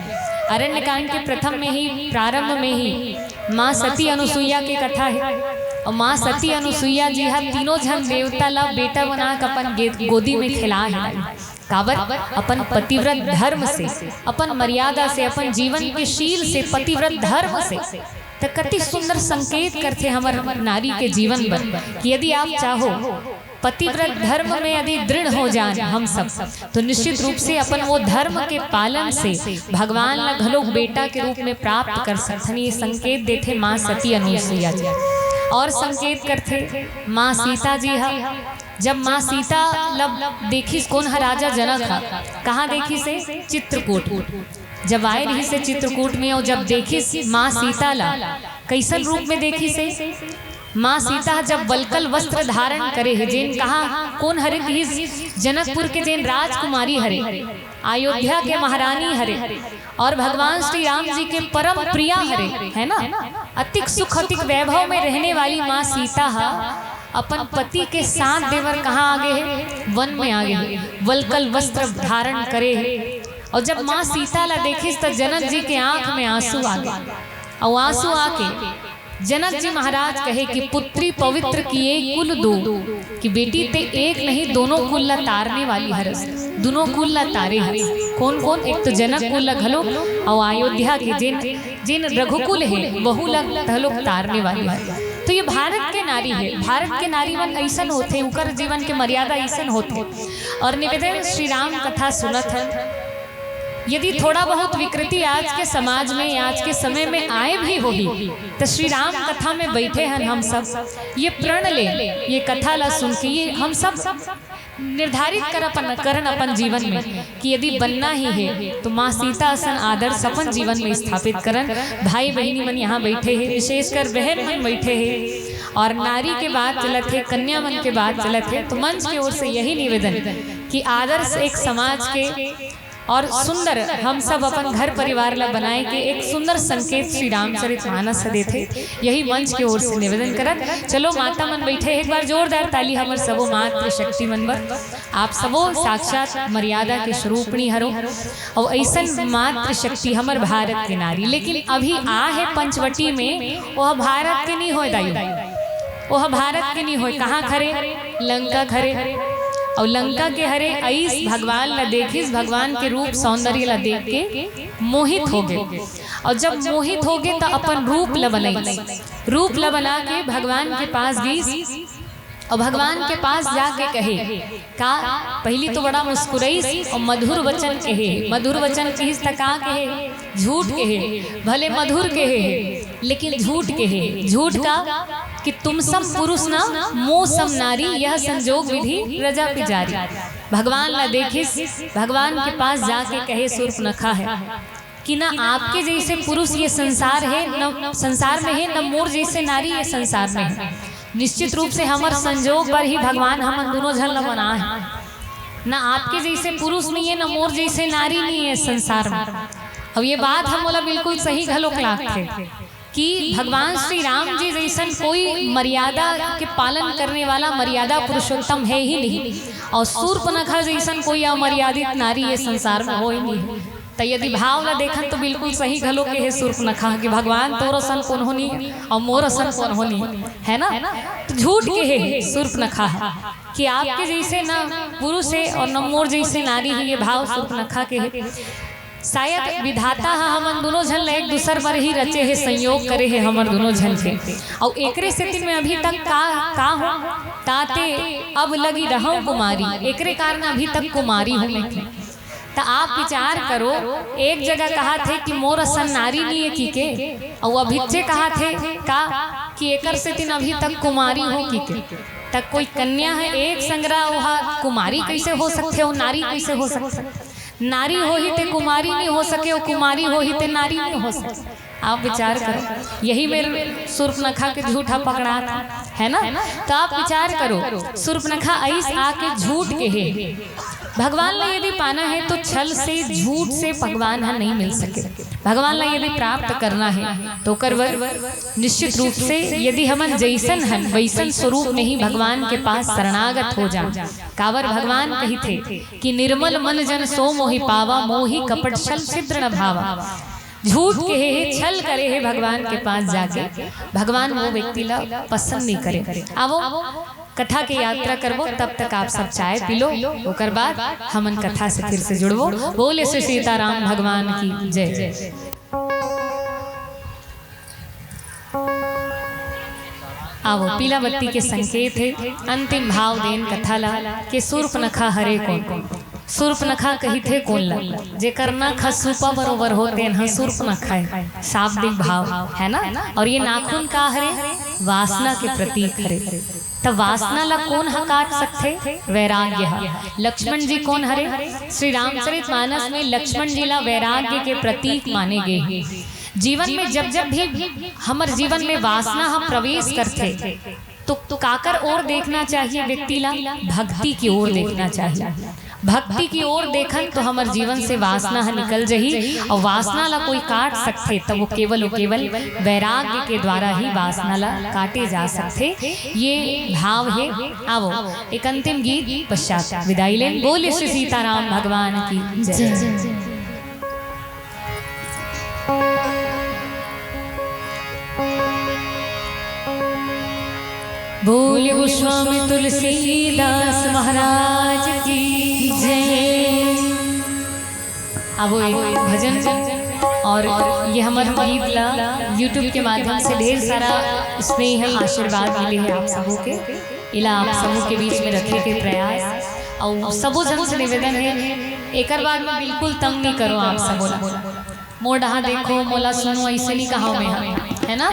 अरण्य कांड के प्रथम में ही, प्रारंभ में ही माँ सती अनुसुईया के कथा हे। और माँ सती अनुसुईया जी ह तीनों झन देवता ला बेटा बना के अपन गे-, गोदी में खेला हे। काबर? अपन पतिव्रत धर्म से, अपन मर्यादा से, अपन जीवन के शील से, पतिव्रत धर्म से। त कति सुंदर संकेत करथे हमर नारी के जीवन बर कि यदि आप चाहो पतिव्रत धर्म में यदि दृढ़ हो जान हम सब, तो निश्चित रूप से अपन वो धर्म के पालन से भगवान ला घलो बेटा के रूप में प्राप्त कर सकथन। ये संकेत देथे माँ सती अनुसुईया जी। और संकेत करथे माँ सीता जी ह। जब माँ सीता ला देखिस, कोन ह? राजा जनक ह। कहाँ देखिस हे? चित्रकूट। जब आए रहिस हे चित्रकूट में, और जब देखिस माँ सीता ला, कइसन रूप में देखिस हे? माँ सीता ह जब वलकल वस्त्र धारण करे हे, जेन कहाँ, कोन हरे कहिस? जनकपुर के जेन राजकुमारी हरे, अयोध्या के महारानी हरे, और भगवान श्री राम जी के परम प्रिया हरे, है ना? अतिक सुख, अतिक वैभव में रहने वाली माँ सीता ह अपन पति के साथ देवर कहाँ आगे हे? वन में आगे हे, वलकल वस्त्र धारण करे हे। और जब माँ सीता ला देखिस, त जनक जी के आंख में आंसू आ गे। और आंसू आके जनक जी महाराज कहे कि पुत्री पवित्र किए कुल दो, कि बेटी ते एक नहीं, दोनों कुल ला तारने वाली हरस, दोनों कुल ला तारे हरस। कोन कोन? एक तो जनक कुल ला घलो, और अयोध्या के जेन, जेन रघुकुल हे, वहू ला घलो तारने वाली हरस। तो ये भारत के नारी हे, भारत के नारी मन अइसन होथे, उकर जीवन के मर्यादा अइसन होथे। और निवेदन, श्री राम कथा सुनत हन, यदि थोड़ा बहुत विकृति आज के समाज में, आज के समय में आए भी होही, त श्री राम कथा में बैठे हन हम सब, ये प्रण ले, ये कथा ला सुन के, ये हम सब निर्धारित कर अपन, करन अपन जीवन में कि यदि बनना ही हे, तो माँ सीता असन आदर्श अपन जीवन में स्थापित करन। भाई बहिनी मन यहाँ बैठे हे, विशेषकर बहन मन बैठे हे, और नारी के बात चलत हे, कन्या मन के बात चलत हे, तो मंच के ओर से यही निवेदन कि आदर्श एक समाज के और सुंदर हम सब अपन घर परिवार ला बनाए के एक सुंदर संकेत श्री रामचरित मानस ह देथे। यही मंच के ओर से निवेदन करत, चलो माता मन बैठे, एक बार जोरदार ताली हमर सबो मातृ शक्ति मन बर। आप सबो साक्षात मर्यादा के स्वरूपणी हरो, और ऐसन मातृ शक्ति हमर भारत के नारी। लेकिन अभी आ है पंचवटी में, वह भारत के नहीं होय दायू, वह भारत के नहीं होय। कहाँ खरे? लंका खरे। और लंका के हरे अइस, भगवान ला देखिस, भगवान के रूप सौंदर्य ला देख के मोहित हो गए। और जब मोहित हो गए तो अपन रूप ला बनाइस, रूप ला बना के भगवान के पास गईस। और भगवान के पास जाके कहे का, पहली तो बड़ा मुस्कुराइस और मधुर वचन कहे। मधुर वचन कहिस त का कहे? झूठ कहे, भले मधुर कहे हे, लेकिन झूठ कहे। झूठ का? कि तुम सम पुरुष ना, मो सम नारी, यह संजोग विधि प्रजा पिजारी। भगवान ला देखिस, भगवान के पास जाके कहे सूर्पनखा है कि ना आपके जैसे पुरुष ये संसार है, न संसार में है, न मोर जैसे नारी ये संसार में है। निश्चित रूप से हमर संजोग बर ही भगवान हमन दोनों झन ला बनाए है। ना आपके जैसे पुरुष नहीं है, ना मोर जैसे नारी नहीं है संसार में। अब ये बात हम बोला बिल्कुल सही घलोक लागथे कि भगवान श्री राम जी जैसन कोई मर्यादा के पालन करने वाला मर्यादा पुरुषोत्तम है ही नहीं, और सूर्पनखा जैसन कोई अमर्यादित नारी ये संसार में हो ही नहीं। त यदि भाव ला देखन तो बिल्कुल सही घलो के हे सूर्पनखा कि भगवान तोर असन कोनो नहीं और मोर असन कोनो नहीं, है ना? तो झूठ के हे सूर्पनखा कि आपके जैसे ना पुरुष है और न मोर जैसे नारी है, ये भाव सूर्पनखा के हे। शायद विधाता ह हमन दोनों झन ला एक दूसर बर ही रचे हे, संयोग करे हे हमर दोनों झन के। और एकरे सेती मैं अभी तक का, का हूँ, ताते अब लगी रहूं कुमारी, एकरे कारण अभी तक कुमारी हूँ मैं। त आप विचार करो, एक जगह कहा थे कि मोर असन नारी नहीं है की के, और अभिच्चे कहा थे का कि एकर सेती अभी तक कुमारी हूँ की के। त कोई कन्या है एक संगरा, वह कुमारी कैसे हो सकथे और नारी कैसे हो सकथे? नारी होही ते कुमारी नहीं हो सके, और कुमारी होही ते नारी नहीं हो सके। आप विचार करो, यही मेर सूर्पनखा के झूठा पकड़ा था, है ना? तो आप विचार करो, सूर्पनखा अइस आके झूठ के हे। भगवान ला यदि पाना है तो छल से, झूठ से भगवान ह नहीं मिल सके। भगवान ला यदि प्राप्त करना है तो ओकर बर निश्चित रूप से यदि हमन जैसन हन वैसन स्वरूप में ही भगवान के पास शरणागत हो जान। काबर भगवान कहिथे कि निर्मल मन जन सो मोहि पावा, मोहि कपट छल छिद्र न भावा। झूठ कहे हे, छल करे हे भगवान के पास जाके, भगवान वो व्यक्ति ला पसंद नहीं करे। आवो कथा के यात्रा करबो, तब तक आप सब चाय पी लो, ओकर बाद हमन कथा से फिर से जुड़बो। बोले श्री सीताराम भगवान की जय। आवो, पीला बत्ती के संकेत हे। अंतिम भाव देन कथा ला के सूर्पनखा हरे कोन? सूर्पनखा कहिथे कोन ला? जेकर नख ह सूपा बरोबर हो, तेन ह सूर्पनखा हे। शाब्दिक भाव है ना? और ये नाखून का हरे? वासना के प्रतीक हरे। त वासना ला कोन ह काट सकथे? वैराग्य ह। लक्ष्मण जी कोन हरे? श्री रामचरित मानस में लक्ष्मण जी ला वैराग्य के प्रतीक माने गे हे। जीवन में जब जब भी हमर जीवन में वासना ह प्रवेश करथे, तो, तो काकर ओर देखना चाहिए व्यक्ति ला? भक्ति की ओर देखना चाहिए। भक्ति की ओर देखन तो हमर जीवन से वासना ह निकल जही, और वासना ला कोई काट सकथे, तो वो केवल, वो केवल वैराग्य के द्वारा ही वासना ला काटे जा सकथे। ये भाव हे। आवो, एक अंतिम गीत पश्चात विदाई लेन। बोले श्री सीताराम भगवान की जय। बोले गोस्वामी तुलसीदास महाराज की जय। अब वो एक भजन और ये हमर गीत ला YouTube के माध्यम से ढेर सारा स्नेह आशीर्वाद मिले हे आप सबो के। इला आप सबो के बीच में रखे के प्रयास और सबो जन से निवेदन हे, एकर बाद में बिल्कुल तंग नहीं करो आप सबो ला। मोर डहा देखो, मोला सुनो, ऐसे नहीं कहा मैं, है ना?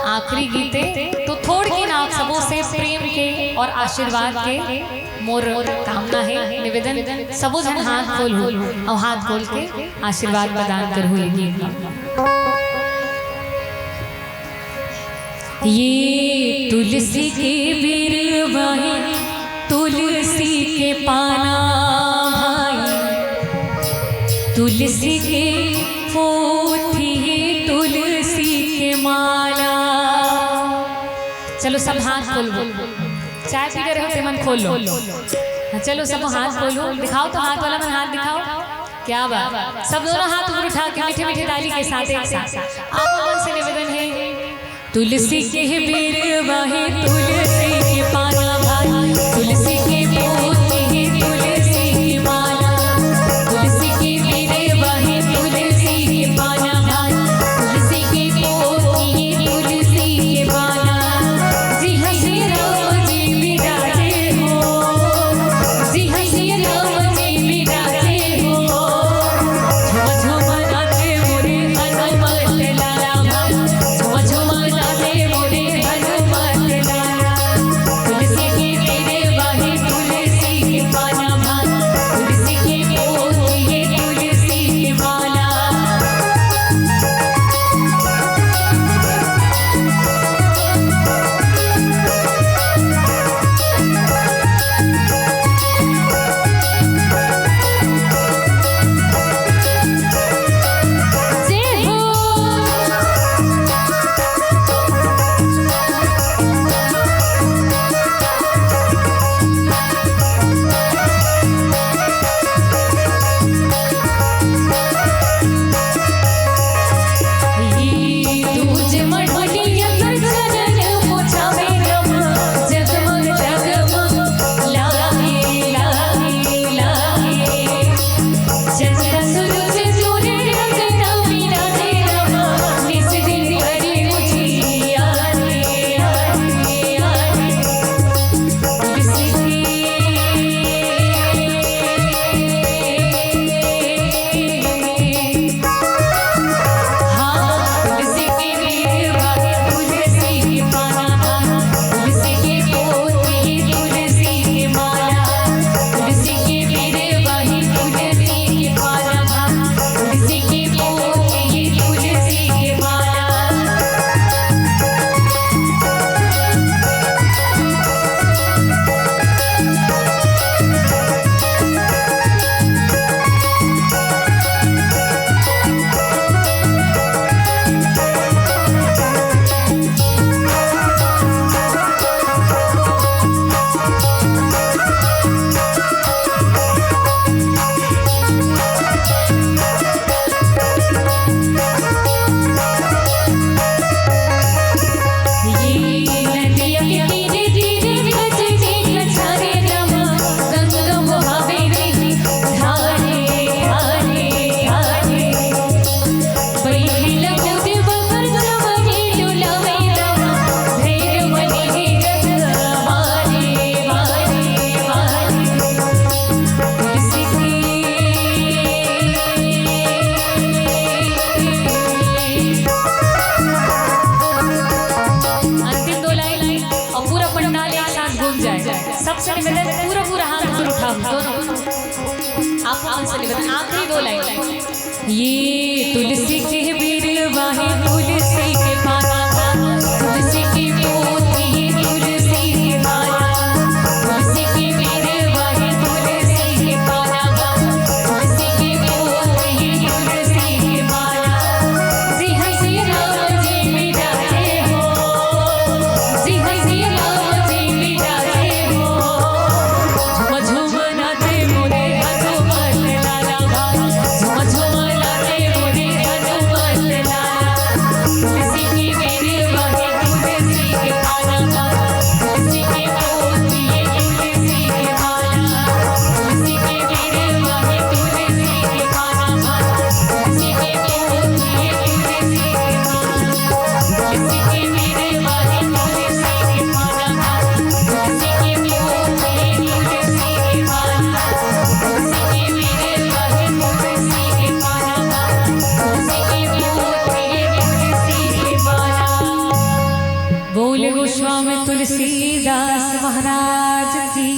आखिरी गीते तो थोड़किन आप सबो से प्रेम के और आशीर्वाद के मोर कामना हे, निवेदन, सबो जन हाथ खोलहू और हाथ खोल के आशीर्वाद प्रदान करहू ये गीत ला। ये तुलसी के बिरवा हे, तुलसी के पाना भाई, तुलसी के पोथी, तुलसी के माला। चलो सब हाथ खोलबो, चाय पी रहे हो तेमन खोल लो। हाँ, चलो सब हाथ खोलो, दिखाओ तो हाथ वाला मन हाथ दिखाओ। क्या बात, सब दोनों हाथ ऊपर उठा के मीठे मीठे ताली के साथ एक साथ आप मन से निवेदन है। तुलसी के बिरवा हे, तुलसी के पाना भाई, तुलसी के पोथी हे, तुलसी के माला। तुलसी के बिरवा हे, तुलसी के पाना भाई, तुलसी के पोथी हे, तुलसी के माला। जी हंसी राम जी बिराजे हो, जी हंसी राम जी बिराजे हो। झुम झुम नाचे मोरे हनुमत लाला भाई, झुम झुम नाचे मोरे हनुमत लाला। तुलसी के बिरवा हे, तुलसी के पाना भाई, तुलसी के पोथी हे, तुलसी के माला। जय हो। अंतिम दो लाइन और पूरा पंडाल एक साथ गूंज जाए। सबसे निवेदन, पूरा पूरा हाथ ऊपर उठाओ दोनों। आप मन से निवेदन, आखिरी दो लाइन। ये तुलसी के बिरवा हे, तुलसी के पाना, तुलसी के पोथी हे, तुलसी के माला, तुलसी के बिरवा हे, तुलसी के पाना, तुलसी के पोथी हे, तुलसी के माला। जी हंसी राम जी बिराजे हो, जी हंसी राम जी बिराजे हो। झुम झुम नाचे मोरे हनुमत लाला भाई, झुम झुम नाचे मोरे हनुमत लाला। तुलसी के बिरवा हे, तुलसी के पाना भाई, तुलसी के पोथी हे, तुलसी के माला। तुलसी के बिरवा हे, तुलसी के पाना भाई, तुलसी के पोथी हे, तुलसी के माला। बोल गोस्वामी तुलसीदास महाराज की।